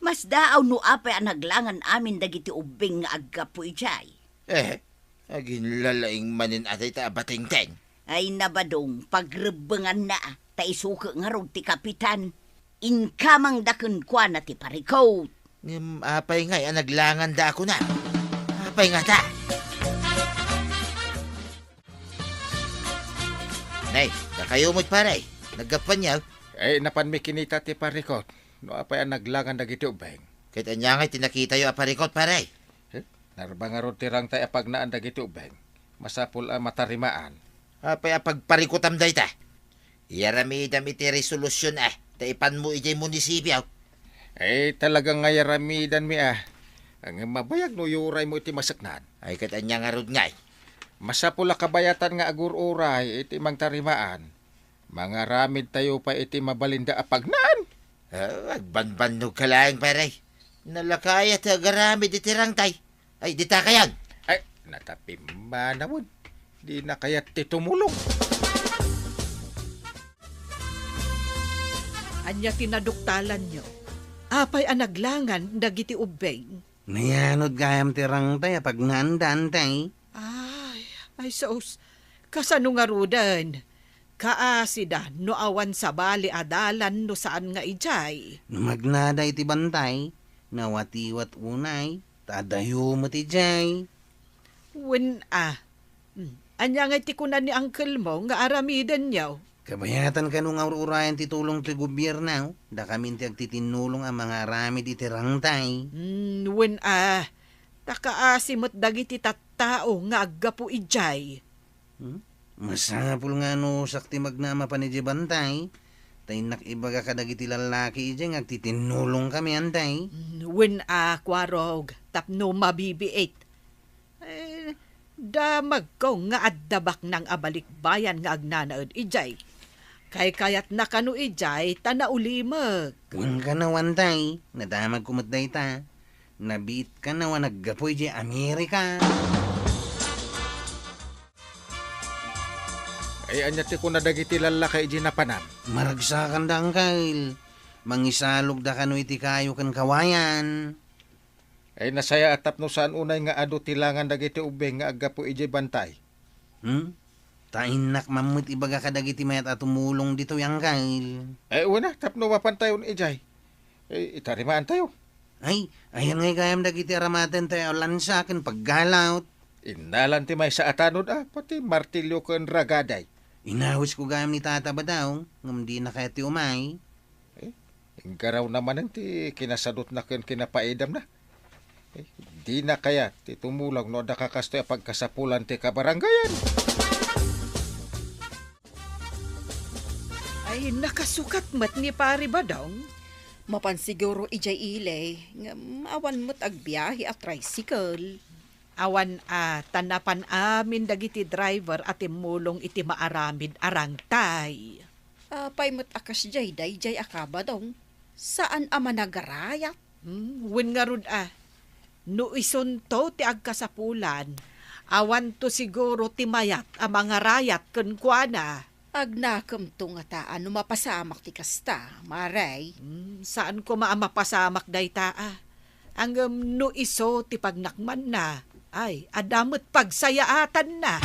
Masdaaw no apay a naglangan amin dagiti ubbing nga aggapu idiay. Eh, aginlalaing manen a dayta a batingteng. Ay, nabadong, pagrebbenganna, ta isuke ngarud ti kapitan. Inkamangda kenkuana ti parikut. Ngem apay ngay a naglanganda a kuna? Apay ngata? Nay, dakayo met, pare. Naggapuanyo? Eh, napanmi kinita ti parikut. No apay a naglangan dagiti ubbing? Ket ania ngay ti nakitayo a parikut, pare? Eh, narba ngarud ti rangtay a pagnaan dagiti ubbing. Masapul a matarimaan. Apay a pagparikutam dayta? Iyaramidam iti resolusion, a, ta ipanmo idiay munisipio. Eh, talaga nga iyaramidanmi, a. Ngem mabayag no iyuraymo iti maseknan. Ay, ket ania ngarud ngay? Masapul a kabayatan nga agur-uray iti mangtarimaan. Mangaramidtayo pay iti mabalinda a pagnaan. Ah, agbanbannogka laeng, pare. Nalakaya ti agaramid iti rangtay. Ay, dita kayan. Ay, natapimanawen. Dina kayat ti tumulong. Ania ti naduktalanyo? Apay a naglangan dagiti ubbing? Nayanod gayam ti rangtay a pagnaanda, Antay. Ay, ay sus, kasano ngaruden? Kaasida no awan sabali a dalan no saan nga idiay. No magnada iti bantay, nawatiwat unay, ta adayo met idiay. Wen a. Hmm, Ania ngay ti kuna ni uncle mo nga aramidenyo? Kabayatan kano nga ur-urayan ti tulong ti gobierno, dakami ti agtitinnulong a mangaaramid iti rangtay. Hmm, wen a, ta kaasi met dagiti tattao nga aggapu idiay. Hmm? Masapul nga no sakti magnama pan idiay bantay, ta innak ibaga kadagiti lallaki idiay nga agtitinnulongkami, antay. Hmm, wen a, Kuarog, tapno mabibiit. Eh, damagko nga adda baknang a balikbayan nga agnanaed idiay. Kaykayatna kano idiay ta naulimek. Wen kano, antay, nadamagko met dayta. Nabiit kano a naggapu idiay Amerika. Ay, ania ti kuna dagiti lallaki idiay napanam? Maragsakanda, angkel. Mangisalogda kano iti kayo ken kawayan. Ay, nasayaat tapno saan unay nga adu ti langan dagiti ubbing nga aggapu idiay bantay. Hmm? Ta innak man met ibaga kadagiti mayat a tumulong ditoy, angkel. Ay, wen a, tapno mapantayon idiay. Ay, itarimaantayo. Ay, ayan ngay gayam dagiti aramatentayo a lansa ken paggalawt. Innalan ti maysa a tanod a, pati martilyo ken ragaday. Inawisko gayam ni Tata Badong, ngem dina kayat ti umay. Eh, inggaraw na manen ti kinasadutna ken kinapaidamna. Eh, dina kayat ti tumulong no adda kakastoy a pagkasapulan ti kabarangayan. Ay, nakasukat met ni Pari Badong. Mapan siguro idiay ili, ngem awan met agbiahe a tricycle. Awan a, ta napan amin dagiti driver a timmulong iti maaramid a rangtay. Apay met a kasdiay daydiay a kabadong? Saan a managarayat? Hmm, wen ngarud a, no isunto ti agkasapulan, awanto siguro ti mayat a mangarayat kenkuana. Agnakemto ngata a no mapasamak ti kasta, Mare. Hmm, saan koma a mapasamak dayta a. Ngem no isu ti pagnakmanna, ay, adda met pagsayaatanna.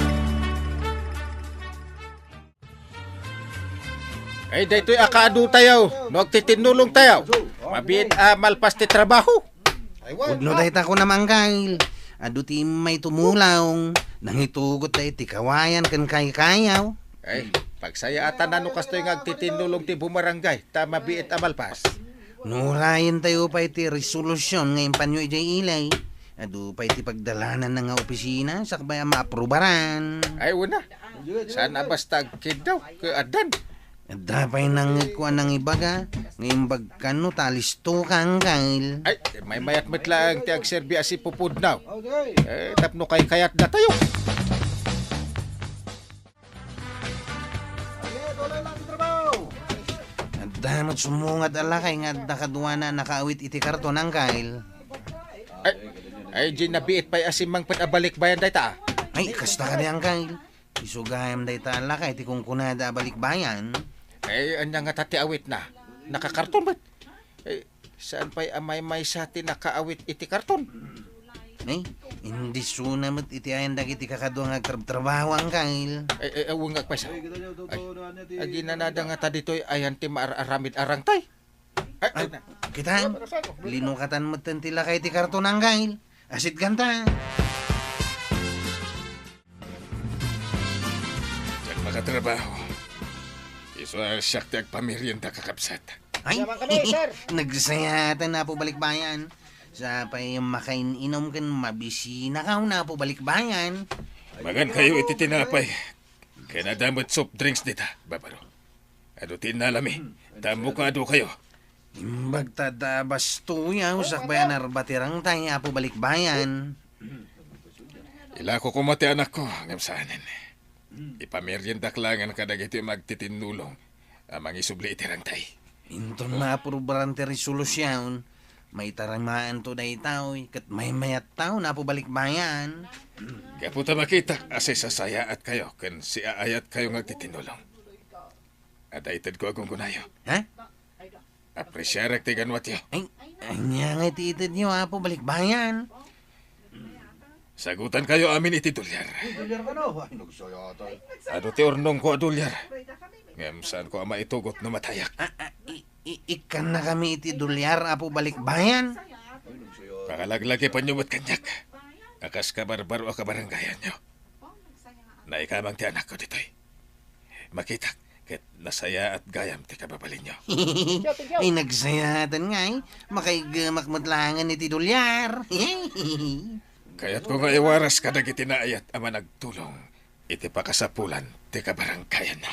Ay, daytoy a kaadutayo, no agtitinnulongtayo, mabiit a malpas ti trabaho. Pudno dayta, kuna Manggail. Adu ti immay tumulong, nangitugot da iti kawayan ken kaykayaw. Ay, pagsayaatan no kastoy nga agtitinnulong ti bumarangay, ta mabiit a malpas. No urayentayo pay ti resolusyon nga impanyo idiay ili, adu pay ti pagdalananna nga opisina, sakbay a maaprubaran. Ay, wen a. Saan a basta agkiddaw, ket addan. Adda pay nangngegko a nangibaga, nga imbagkan no ta alistoka, Anggail. Ay, maymayat met laeng ti agserbi a sipupudnaw. Eh, tapno kaykayatdatayo. Adda met sumungad a lakay nga adda kaduana a nakaawit iti karton, Anggail. Ay, ay, di nabiit pay a simmangpet a balikbayan dayta. Ay, kasta kadi, Anggail. Isu gayam dayta a lakay ti kunkunada a balikbayan. Ay, ania ngata ti awitna? Nakakarton met. Eh, saan pay a maymaysa ti nakaawit iti karton? Ay, indisuna met iti ayan dagiti kakadua nga agtrabtrabaho, Anggail. Ay, ay, awan nga agpaysa. Ay, aginanada ngata ditoy ayan ti maar-aramid a rangtay. Ay, ay, ay, na. Kitam, linukatan metten ti lakay ti karton, Anggail. Asit ganta. Diak makatrabaho. Isu a siak ti agpamerienda, kakabsat. Ay, nagsayatan, Apo Balikbayan. Sa pay makain-inom ken mabisinakaw, Apo Balikbayan. Magankayo iti tinapay. Ken adda met soft drinks dita, Barbaro. Adu ti innalami. Tammo ka adu kayo. Imbag ta adda bastoyaw, sakbay a narbatirangtay, Apo Balikbayan. Ilako koma ti anakko, ngem saanen. Ipameriendak laengen kadagiti magtitinnulong a mangisubli iti rangtay. Inton maaprubaran ti resolusion, maitarimaanto daytoy, ket maymayattaw, Apo Balikbayan. Gapu ta makitak a sisasayaat kayo ken siaayat kayo nga agtitinnulong. Adda itedko a gunggonayo. Ha? Apresiarek ti ganwatyo. Ay, ania nga iti itedyo, Apo Balikbayan? Sagutan kayo amin iti dolyar. Uy, dolyar kano? Ay, nagsayatan. Adu ti urnongko a dolyar. Ngem saanko a maitugot no matayak. Ah, ah, i-, i-, ikkannakami iti dolyar, Apo Balikbayan. Ay, nagsayatan. Pakalaglagipanyo met kaniak. A kas kabarbaro a kabarangayanyo. Naikamang ti anakko ditoy. Makitak ket nasayaat gayam ti kababalinyo. Ay, nagsayaatan ngay. Makaigemak met laengen iti dolyar. Kayatko nga iwaras kadagiti naayat a managtulong iti pakasapulan ti kabaranggayanna.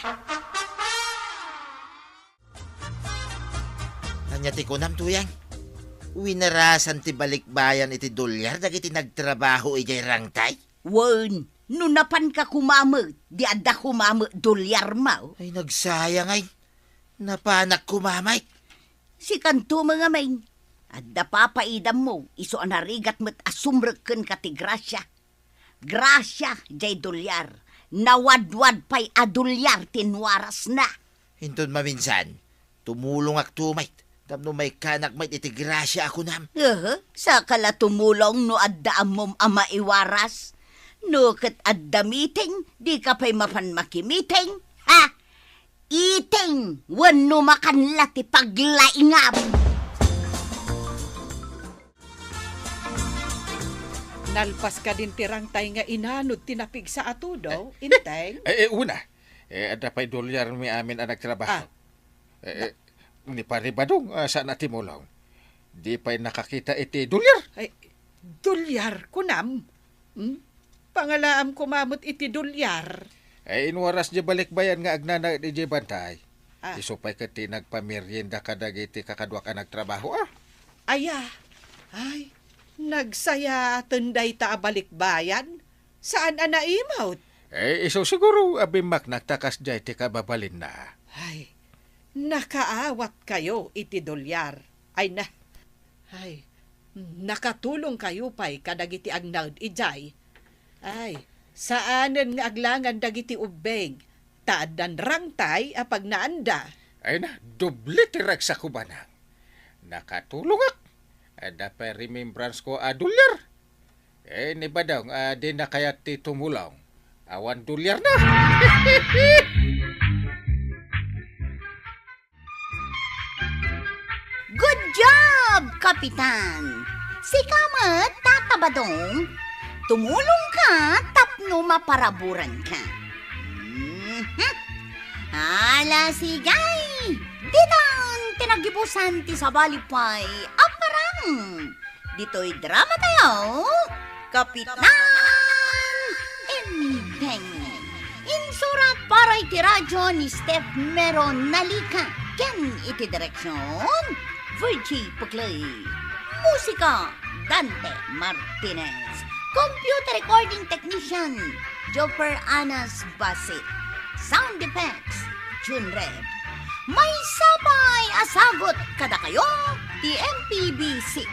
Ania ti kunam, Tuyang? Winarasan ti balikbayan iti dolyar dagiti nagtrabaho idiay rangtay? Wen, no napanka koma met, di adda koma met dolyarmo. Ay, nagsayang ay. Napanak koma met. Sikanto met ngamin. Adda papaidammo, isu a narigat met a sumrek kenka ti grasia. Grasia, jay dolyar. Nawadwad pay a dolyar ti inwarasna. Inton maminsan, tumulongakto met tapno maikkanak met iti grasia a kunam. Aha, saka la tumulong no adda ammom a maiwaras. No ket adda meeting, dika pay mapan makimiting. Ha? Iting wenno makan la ti paglaingam. Nalpas kadin ti rangtay nga inanod ti napigsa a tudo, eh, Inteng? Eh, eh, una, eh, adda pay dolyarmi amin a nagtrabaho. Ah. Eh, eh, ni Pare Badong, ah, saan a timulong. Di pay nakakita iti dolyar. Ay, dolyar, kunam? Hmm? Pangalaam koma met iti dolyar. Ay, inwaras di balikbayan nga agnanaed idiay bantay. Ah. Isu pay ket ti nagpamerienda kadagiti kakaduak a nagtrabaho, ah. Aya. Ay, nagsayaaten dayta a balikbayan. Saan a naimut? Eh, isu siguro a bimmaknak ta kasdiay ti kababalinna. Ay, nakaawatkayo iti dolyar. Ay na, ay, nakatulongkayo pay kadagiti agnaed idiay. Ay, saanen nga aglangan dagiti ubbing, ta addan rangtay a pagnaanda. Ay na, doble ti ragsak, Manang. Nakatulongak. Adda pay remembrance ko a dolyar. Eh, ni Badong, ah, dina kayat ti tumulong. Awan dolyarna. Good job, Kapitan! Sika met, Tata Badong. Tumulongka tapno maparaburanka. Mhm. Ala, sige! Ditan ti nagibusan ti sabali pay a parang. Ditoy drama tayo, Kapitan Enteng. Insurat para iti radyo ni Steph Mero Nalica ken iti direksyon, Virgie Puclay. Musika, Dante Martinez. Computer recording technician, Jopper Anas Basit. Sound effects, June Red. Maysa pay a sagut kadakayo ti M P B C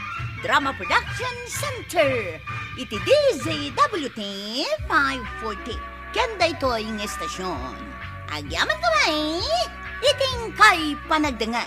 Drama Production Center iti D Z W T five forty ken daytoy nga estasion. Agyamankami iti inkay panagdengngeg.